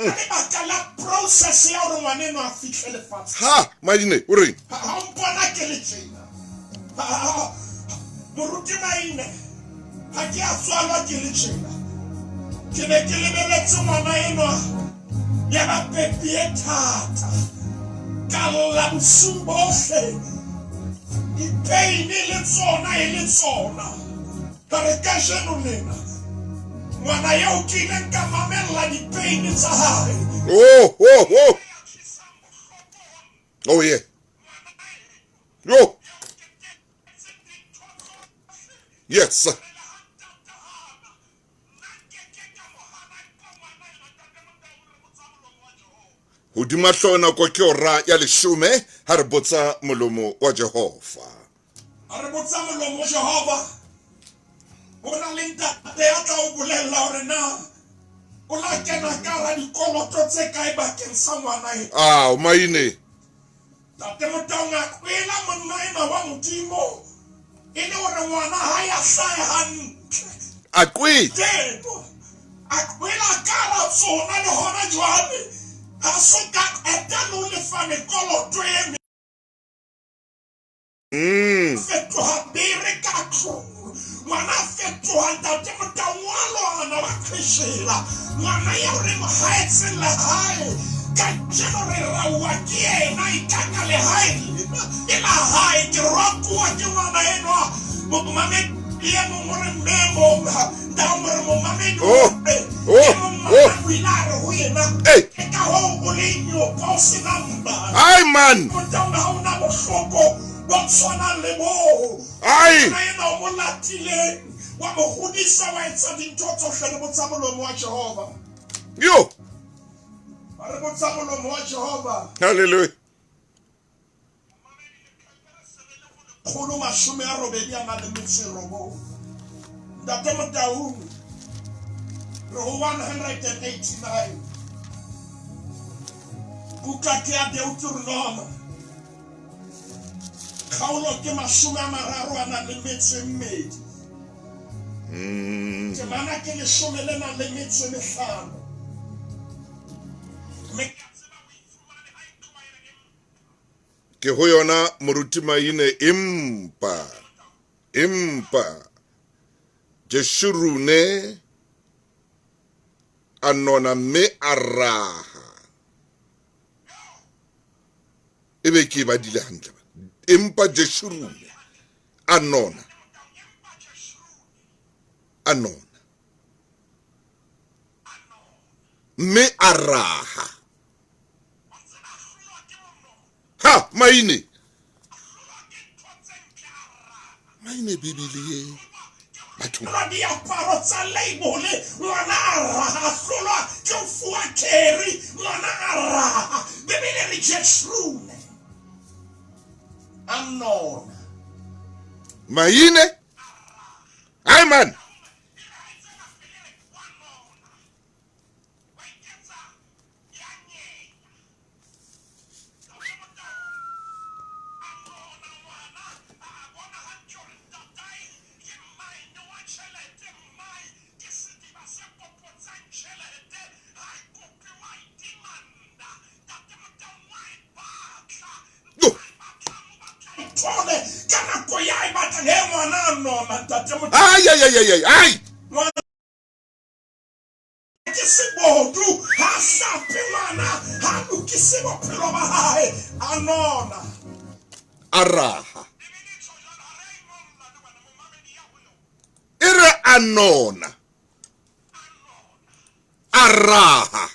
lebaka la process ya hore ngwana enwa a fihle lefatsheng. Ha maine o reng? Ha o mpona ke le tjena. Moruti Maine ha ke a tswalwa ke le tjena. Ke ne ke lebeletse ngwana enwa ya ba pepi e thata. Ka lla bosiu bohle. Dipeine le tsona e le tsona. Ka re kajeno lena ngwana eo ke ileng ka mamella dipeine tsa hae. Oh oh oh. Oh yeah. Yo. Yes. Hodima hlooho nako ke hora ya leshome ha re botsa molomo wa Jehova. Ha re botsa molomo wa Jehova, ho na le ntate ya tla o bolella hore na o la kena ka hara dikoloto tse kae bakeng sa ngwana ena. Ao, maine. Ntate Motaung a kwela monna enwa wa Modimo e le hore ngwana hae a hlahe hantle. A kwela. Temo a kwela ka hara tsona le hona jwale ha so ka qeta le ho lefa mekoloto e meng. Fetoha bere ka tlung. Ngwana a fetoha ntate Motaung wa lwana wa qheshela. Ngwana eo re mo haetseng lehae kajeno re rauwa ke yena ikaka lehae lena ke la hae ke ratuwa ke ngwana enwa. Momamedi e mong o re mme mong ntaung o re momamedi o Oh, re oh, e mong oh. ngwana o ile a re ho yena Hey. ke ka hoo o le nyopa o se na mmala. Ai man. Motaung ha o na bohloko bo tshwanang le boo. Ai. Ngwana enwa o mo latileng wa mo hodisa wa etsa dintho tsohle re botsa molomo wa Jehova. Yo. Re botsa molomo wa Jehova. Hallelujah. Kgolo mashome a robedi a nang le metso e robong. Ntate Motaung re ho 189. Buka ke ya Deuteronoma. Kgaolo ke 30 a nang le metso e mmedi. Temana ke leshome le nang le metso e mehlano. Mme ke a tseba o e fumane ha e tloha e re empa. Ke ho yona moruti Maine empa empa Jeshurune a nona mme a raha. Ebe ke e badile hantle. Empa Jeshurune a nona. A nona. Mme a raha. Ha, Maine. Maine Bibele ye. Batho. Hlolwa diaparo tsa label, ngwana a raha. Hlolwa ke ho fuwa carry, ngwana a raha. Bibele re Jeshurune a nona. Maine. Ai man. Ai ai ai ai ai ai. Ke sebodu, ha hlape ngwana, ha lokise bophelo ba hae, a nona. A raha. E re a nona. A raha.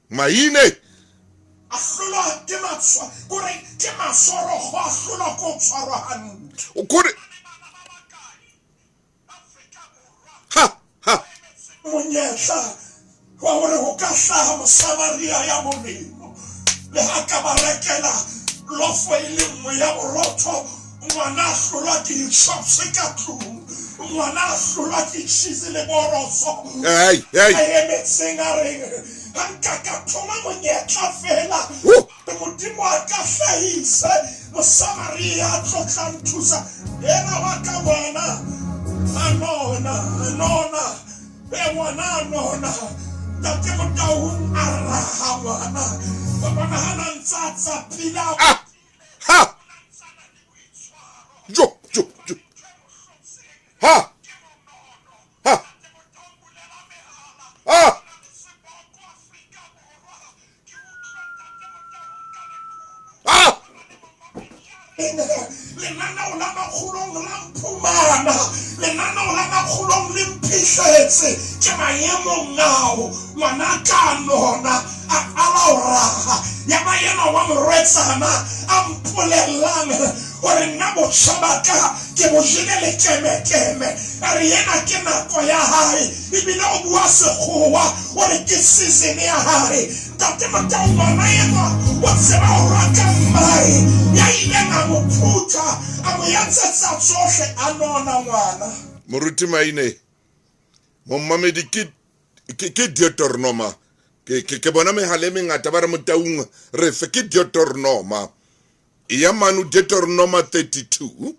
Maine. A hlolwa ke matswa, kore ke masorogo, a hlolwa ke ho tshwarwa hantle. O kore ha ha monyetla wa hore ho ka hlaha Mosamaria ya molemo, le ha ka ba rekela lofo e le nngwe ya borotho, ngwana a hlolwa ke di-chops ka tlung, ngwana a hlolwa ke cheese le boroso. Hey, hey. A emetseng a reng, ha nka ka thola monyetla fela, Modimo a ka hlahise Mosamaria a tlo tla nthusa. Ena wa ka ngwana a nona, a nona, e ngwana a nona. Ntate Motaung a raha ngwana. Ba bona ha na ntse a tsapile a Ah! Ha! Jo, jo, jo. Ha! Ha! Ha! Ah! Lenaneo la makgolong la mphumana, lenaneo la makgolong le mphihletse, ke maemong ao ngwana ka nona a qala ho raha. Ya ba yena wa morwetsana a mpolellang hore nna botjha ba ka ke bo jele lekemekeme, a re ena ke nako ya hae, ebile o bua sekgowa, o re ke season ya hae. Ntate Motau, ngwana enwa o tseba ho rata mmae ya ileng a mo phutha, a mo etsetsa tsohle, a nona ngwana. Moruti Maine, mommamedi ke ke ke Deuteronoma. Ke ke ke bona mehala e mengata ba re Motaung re fe ke Deuteronoma. E ya mano Deuteronoma 32.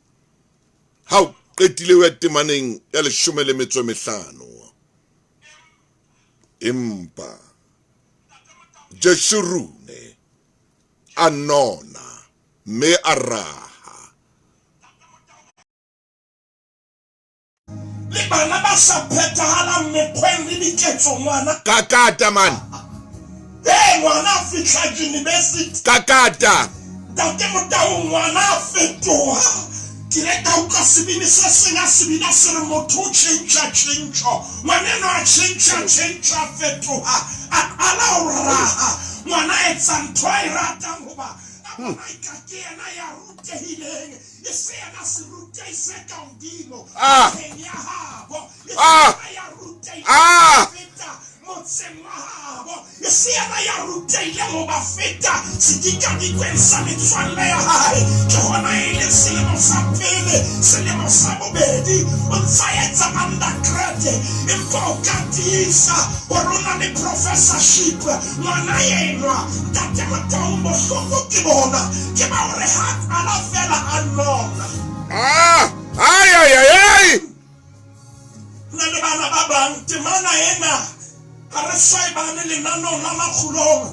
Ha o qetile ho ya temaneng ya 15. Empa Jeshurune a nona mme a raha. Le bana ba sa phethahalang mekgweng le diketsong, ngwana. Kakata man. Ee, ngwana a fihla university. Kakata. Ntate Motau, ngwana a fetoha. Ke ile ka utlwa sebini se seng a se bina se re motho o tjhentjha tjhentjho. Ngwaneno a tjhentjha tjhentjho, a fetoha, a qala ho raha. Ngwana a etsa ntho a e ratang hoba a bona eka ke yena ya rutehileng, e se yena serutehi se ka hodimo naheng ya habo, e se yena ya rutehileng ho feta motseng wa habo, e se yena ya rutehileng ho ba feta sedikadikweng sa metswalle ya hae. Ke hona e leng selemo sa pele, selemo sa bobedi, o ntsa etsa undergrad, empa o ka tiisa hore o na le professorship. Ngwana enwa, Ntate Motaung, bohloko ke bona ke ba hore ha qala fela a nona. Ah, ai, ai, ai, ai. Nna le bana ba bang, temana ena ha re swaebane lenaneong la makgulong.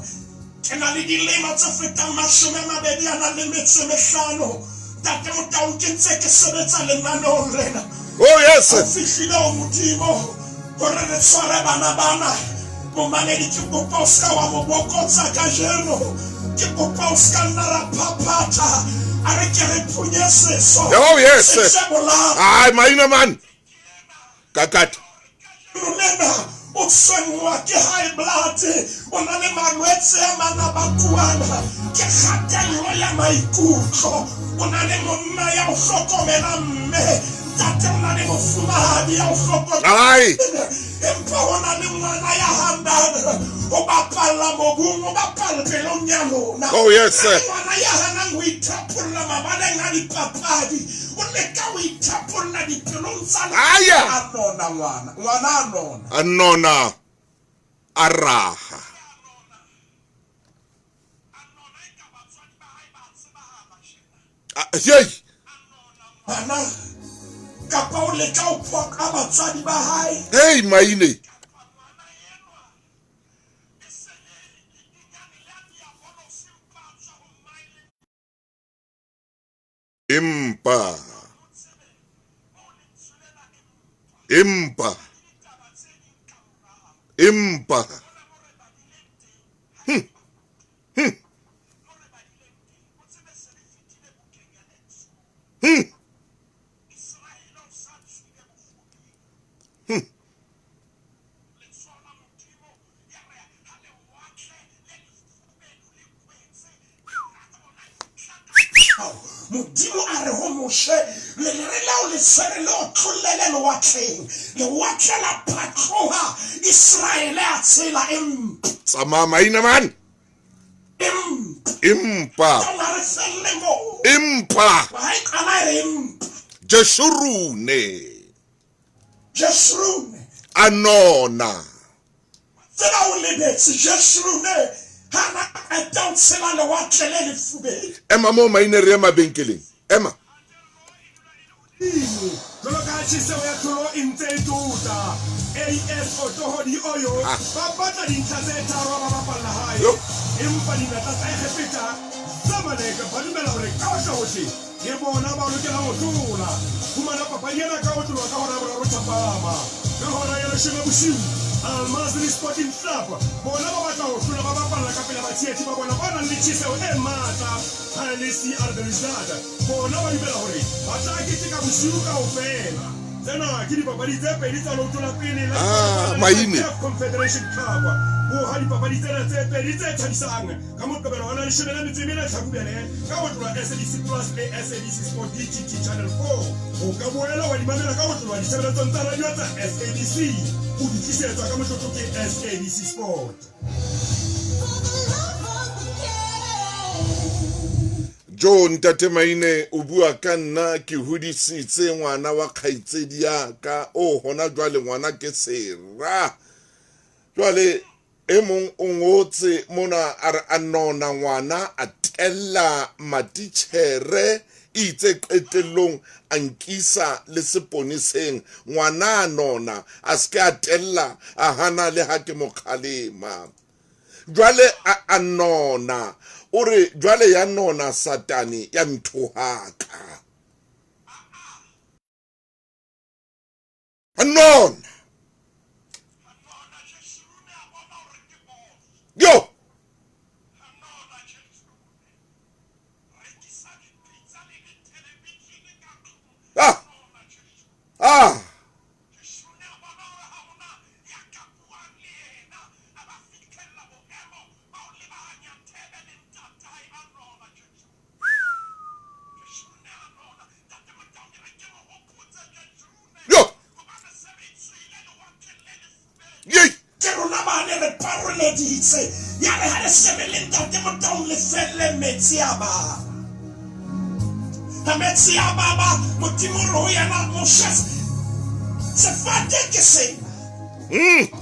Ke na le dilemo tse fetang 25. Ntate Motaung, ke ntse ke sebetsa lenaneong lena. Oh, yes. Ho fihlile ho Modimo hore re tshware bana bana. Momamedi, ke kopa o ska wa mo bokotsa kajeno. Ke kopa o ska nna ra phaphatha. A re ke re phunye seso. Oh, yes. Se tle bolao. Ai, maina man. Kakata. Lena o tshwenngwa ke high blood, o na le malwetse a mang a bakuang ke kgatello ya maikutlo, o na le monna ya o hlokomelang mme, ntate o na le mofumahadi ya o hlokomelang, empa ho na le ngwana ya hanang ho bapalla mobung, o bapalla pelong ya lona. Oh, yes, sir. Ngwana ya hanang ho ithapolla mabaleng a dipapadi, o leka ho ithapolla dipelong tsa lona. Aya. A nona ngwana, ngwana a nona. A nona, a raha. Yey. Bana, kapa o leka ho phoqa batswadi ba hae. Hey, maine. Empa, empa. Empa Modimo a re ho Moshe, lelere leo le tshwere le otlollele lewatleng. Lewatle la phatloha, Iseraele a tshela empa. Tsamaya maina man. Empa. Empa. Tsamaya re felle moo. Empa. Ha e qala e re empa. Jeshurune. Jeshurune. A nona. Tseba o lebetse Jeshurune. Ha na qeta ho tshela lewatle le lefubelu. Ema moo maine re ye mabenkeleng. Ema. Jwalo ka ha tjheseho ya tlholo e ntse e tota, AS Otoho di Oyo ba batla dintlha tse tharo ha ba bapalla hae. Empa dinatla tsa Egepeta, Zamalek, ba dumela hore ka hohle-hohle ke bona ba lokelang ho hlola. Fumana papadi ena ka ho tlolwa ka hora ya boraro thapama. Ka hora ya leshome bosiu, Al Masry Sporting Club bona ba batla ho hlola ba bapalla ka pela batshehetsi ba bona ba nang le tjheseho e matla. Ha e le CR Belouizdad bona ba dumela hore ba tla keteka bosiu kaofela. Tsena ke dipapadi tse pedi tsa leoto la pele la Maine. CAF Confederation Cup. Boha dipapadi tsena tse pedi tse thabisang ka Moqebelo wa la leshome la metso e mene Hlakubele ka ho tlola SABC Plus le SABC Sport DTT Channel 4. O ka boela wa di mamela ka ho tlola ditshebeletsong tsa radio tsa SABC. O di tlisetswa ka motlotlo ke SABC Sport. Jo ntate Maine o bua ka nna ke hodisitse ngwana wa kgaitsedi ya ka o hona jwale ngwana ke sera. Jwale e mong o ngotse mona a re a nona ngwana a tella matitjhere itse qetellong a nkisa le seponeseng ngwana a nona a se ke a tella a hana le ha ke mo kgalema. Jwale a nona o re jwale ya nona satane ya nthohaka. A nona. Yo. Ah. Ah. Yo. Yey. Ke rona ba ne re paroleditse ya re ha le shebe le ntate Motaung le felle metsi a baba. Ha metsi a baba Modimo re ho yena Moshe sefate ke sena.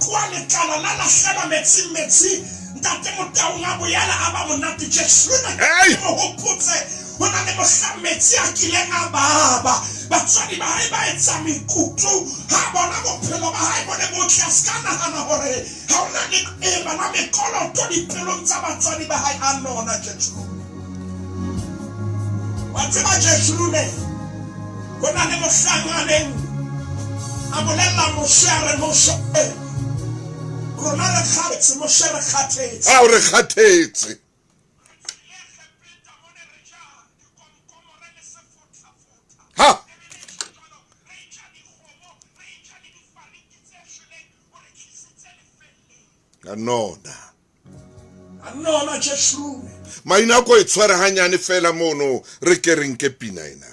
Kwa letlalo la lahlela metsi metsi ntate Motaung a boela a ba monate Jesu Hey. ke mo hopotse ho na le mohla metsi a kileng a baba. Batswadi ba hae ba etsa mekutu ha bona bophelo ba hae bo ne bo tle, a se ka nahana hore ha hona le e bana mekoloto dipelong tsa batswadi ba hae a nona Jesu. Wa tseba Jesu ne ho na le mohlang a neng a bolella Moshe a re Moshe rona re kgathetse, Moshe re kgathetse. Ao re kgathetse. Ha. A nona. A nona Jesu. Maina ko e tshware hanyane fela mono re ke re nke pina ena.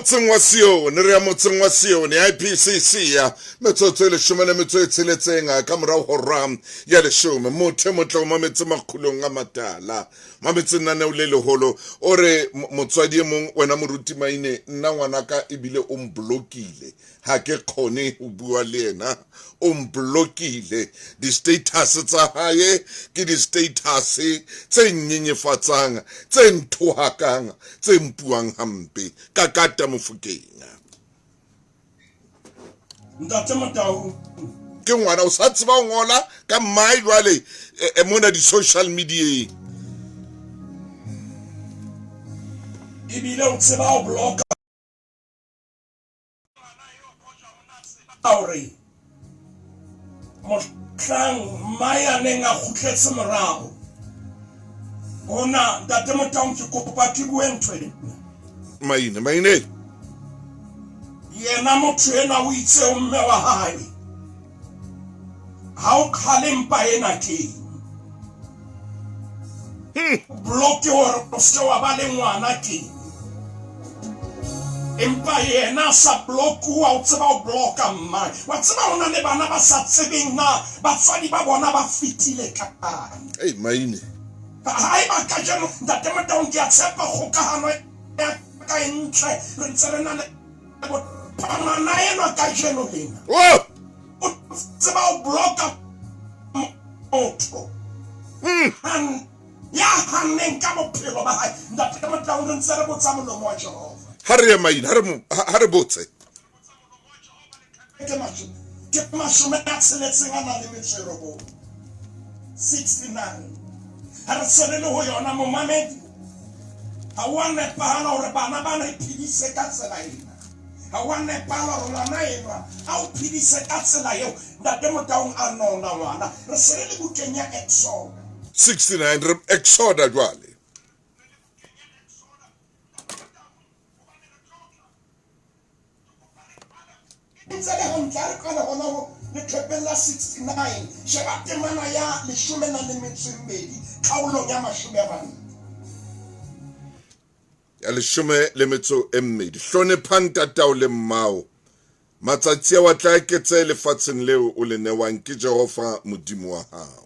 Motseng wa Sione, re ya motseng wa Sione, IPCC ya metsotso e leshome le metso e tsheletseng ka morao hora ya leshome. Motho e motle o mametse makgulong a matala, mametse lenaneo le leholo. O re motswadi e mong, wena moruti Maine, nna ngwanaka ebile o mblokile, ha ke kgone ho bua le yena, o mblokile. Di-status tsa hae ke di-status tse nyenyefatsang, tse nthohakang, tse mpuang hampe. Ka kata Mofokeng. Ntate Motau. Ke ngwana o sa tseba ho ngola ka mmae jwale mona di-social media. Ebile o tseba ho bloka hore mohlang mmae a neng a kgutletse morao hona. Ntate Motaung, ke kopa ke bue ntho ena. Maine, Maine. Yena motho enwa o itse ho mme wa hae, ha o qhale mpa ena ke bloke hore o se wa ba le ngwana ke, empa yena a sa blokuwa, o tseba o bloka mmae. Wa tseba ho na le bana ba sa tsebeng na batswadi ba bona ba fetile kae. Ei, Maine. Haeba kajeno, Ntate Motaung, ke a tshepa kgokahano ya ka e ntle, re ntse re na le ngwana enwa kajeno lena o tseba o bloka motho ya hanneng ka bophelo ba hae. Ntate Motaung, re ntse re botsa molomo wa Jehova. Ha re ye Maine, ha re botse. Ke 69 a nang le metso e robong, 69. Ha re se re le ho yona, momamedi, ha wa nepahala hore bana ba re phedise ka tsela ena. Ha wa nepahala hore ngwana enwa a o phedise ka tsela eo. Ntate Motaung, a nona ngwana. Re se re le bukeng ya Exoda. 69, re Exoda jwale. Ntse le hantle, ha re qala hona ho leqhepeng la 69, sheba temana ya 12 kgaolong ya 20. Ya 12. Hlonepha ntatao le mmao, matsatsi ao a tla eketsehe lefatsheng leo o le newang ke Jehova Modimo wa hao.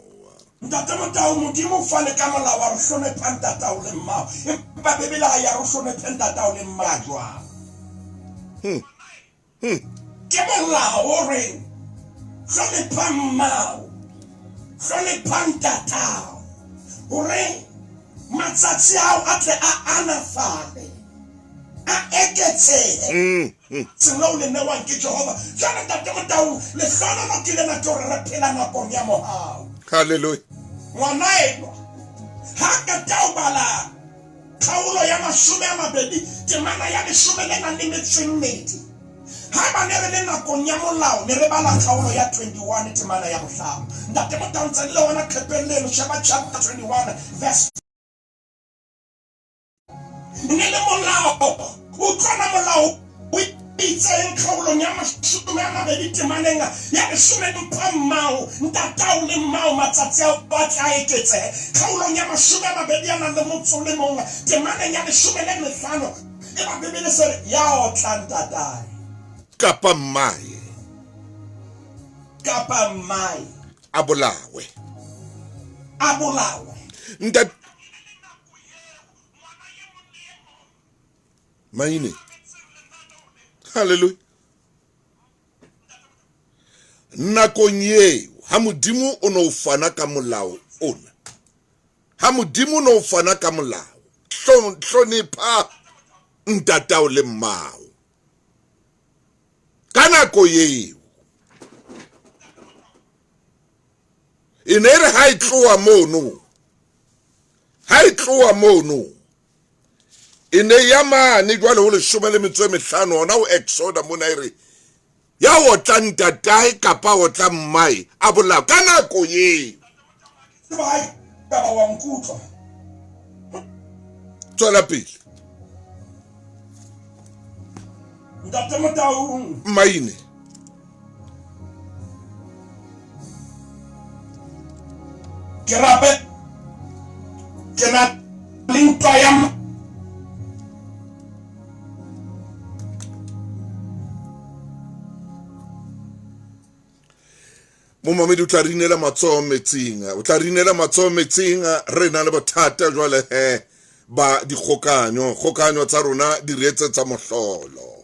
Ntate Motau, Modimo o fane ka molao wa re hlonepha ntatao le mmao, empa Bibele ha ya re hlonephe ntatao le mma jwang. Ke molao o reng hlonepha mmao, hlonepha ntatao, hore matsatsi ao a tle a anafale, a eketsehe tsela o le newang ke Jehova. Jwale Ntate Motau, lehlohonolo ke lena ke hore re phela nakong ya mohau. Hallelujah. Ngwana enwa ha qeta ho bala kgaolo ya 20 temana ya 12. Haeba ne re le nakong ya molao, ne re bala kgaolo ya 21 temana ya 5. Ntate Motau, ntse le hona qhepeng leno, sheba chapter 21 verse. Ne le molao, utlwana molao o itseng kgaolong ya 20 temaneng ya 10, mpha mmao, ntatao le mmao matsatsi ao a tla eketsehe. Kgaolong ya 21 a nang le motso le mong temaneng ya 15, e ba Bibele se re ya otla ntatae kapa mmae, kapa mmae a bolawe, a bolawe. Ntate Maine, hallelujah. Nakong eo ha Modimo o no fana ka molao ona, ha Modimo no fana ka molao, hlonepha ntatao le mmao. Ka nako eo e ne re ha e tloha mono, ha e tloha mono e ne ya mane jwale ho 15 hona ho Exoda mona e re ya otla ntatae kapa otla mmae a bolao ka nako eo. Tswela pele. Ntate Motaung. Maine. Ke rape ke na le ntwa ya Momamedi o tla rinela matsoho metsing, o tla rinela matsoho metsing. Re na le bothata jwale he ba dikgokanyo, kgokanyo tsa rona di re etsetsa mohlolo.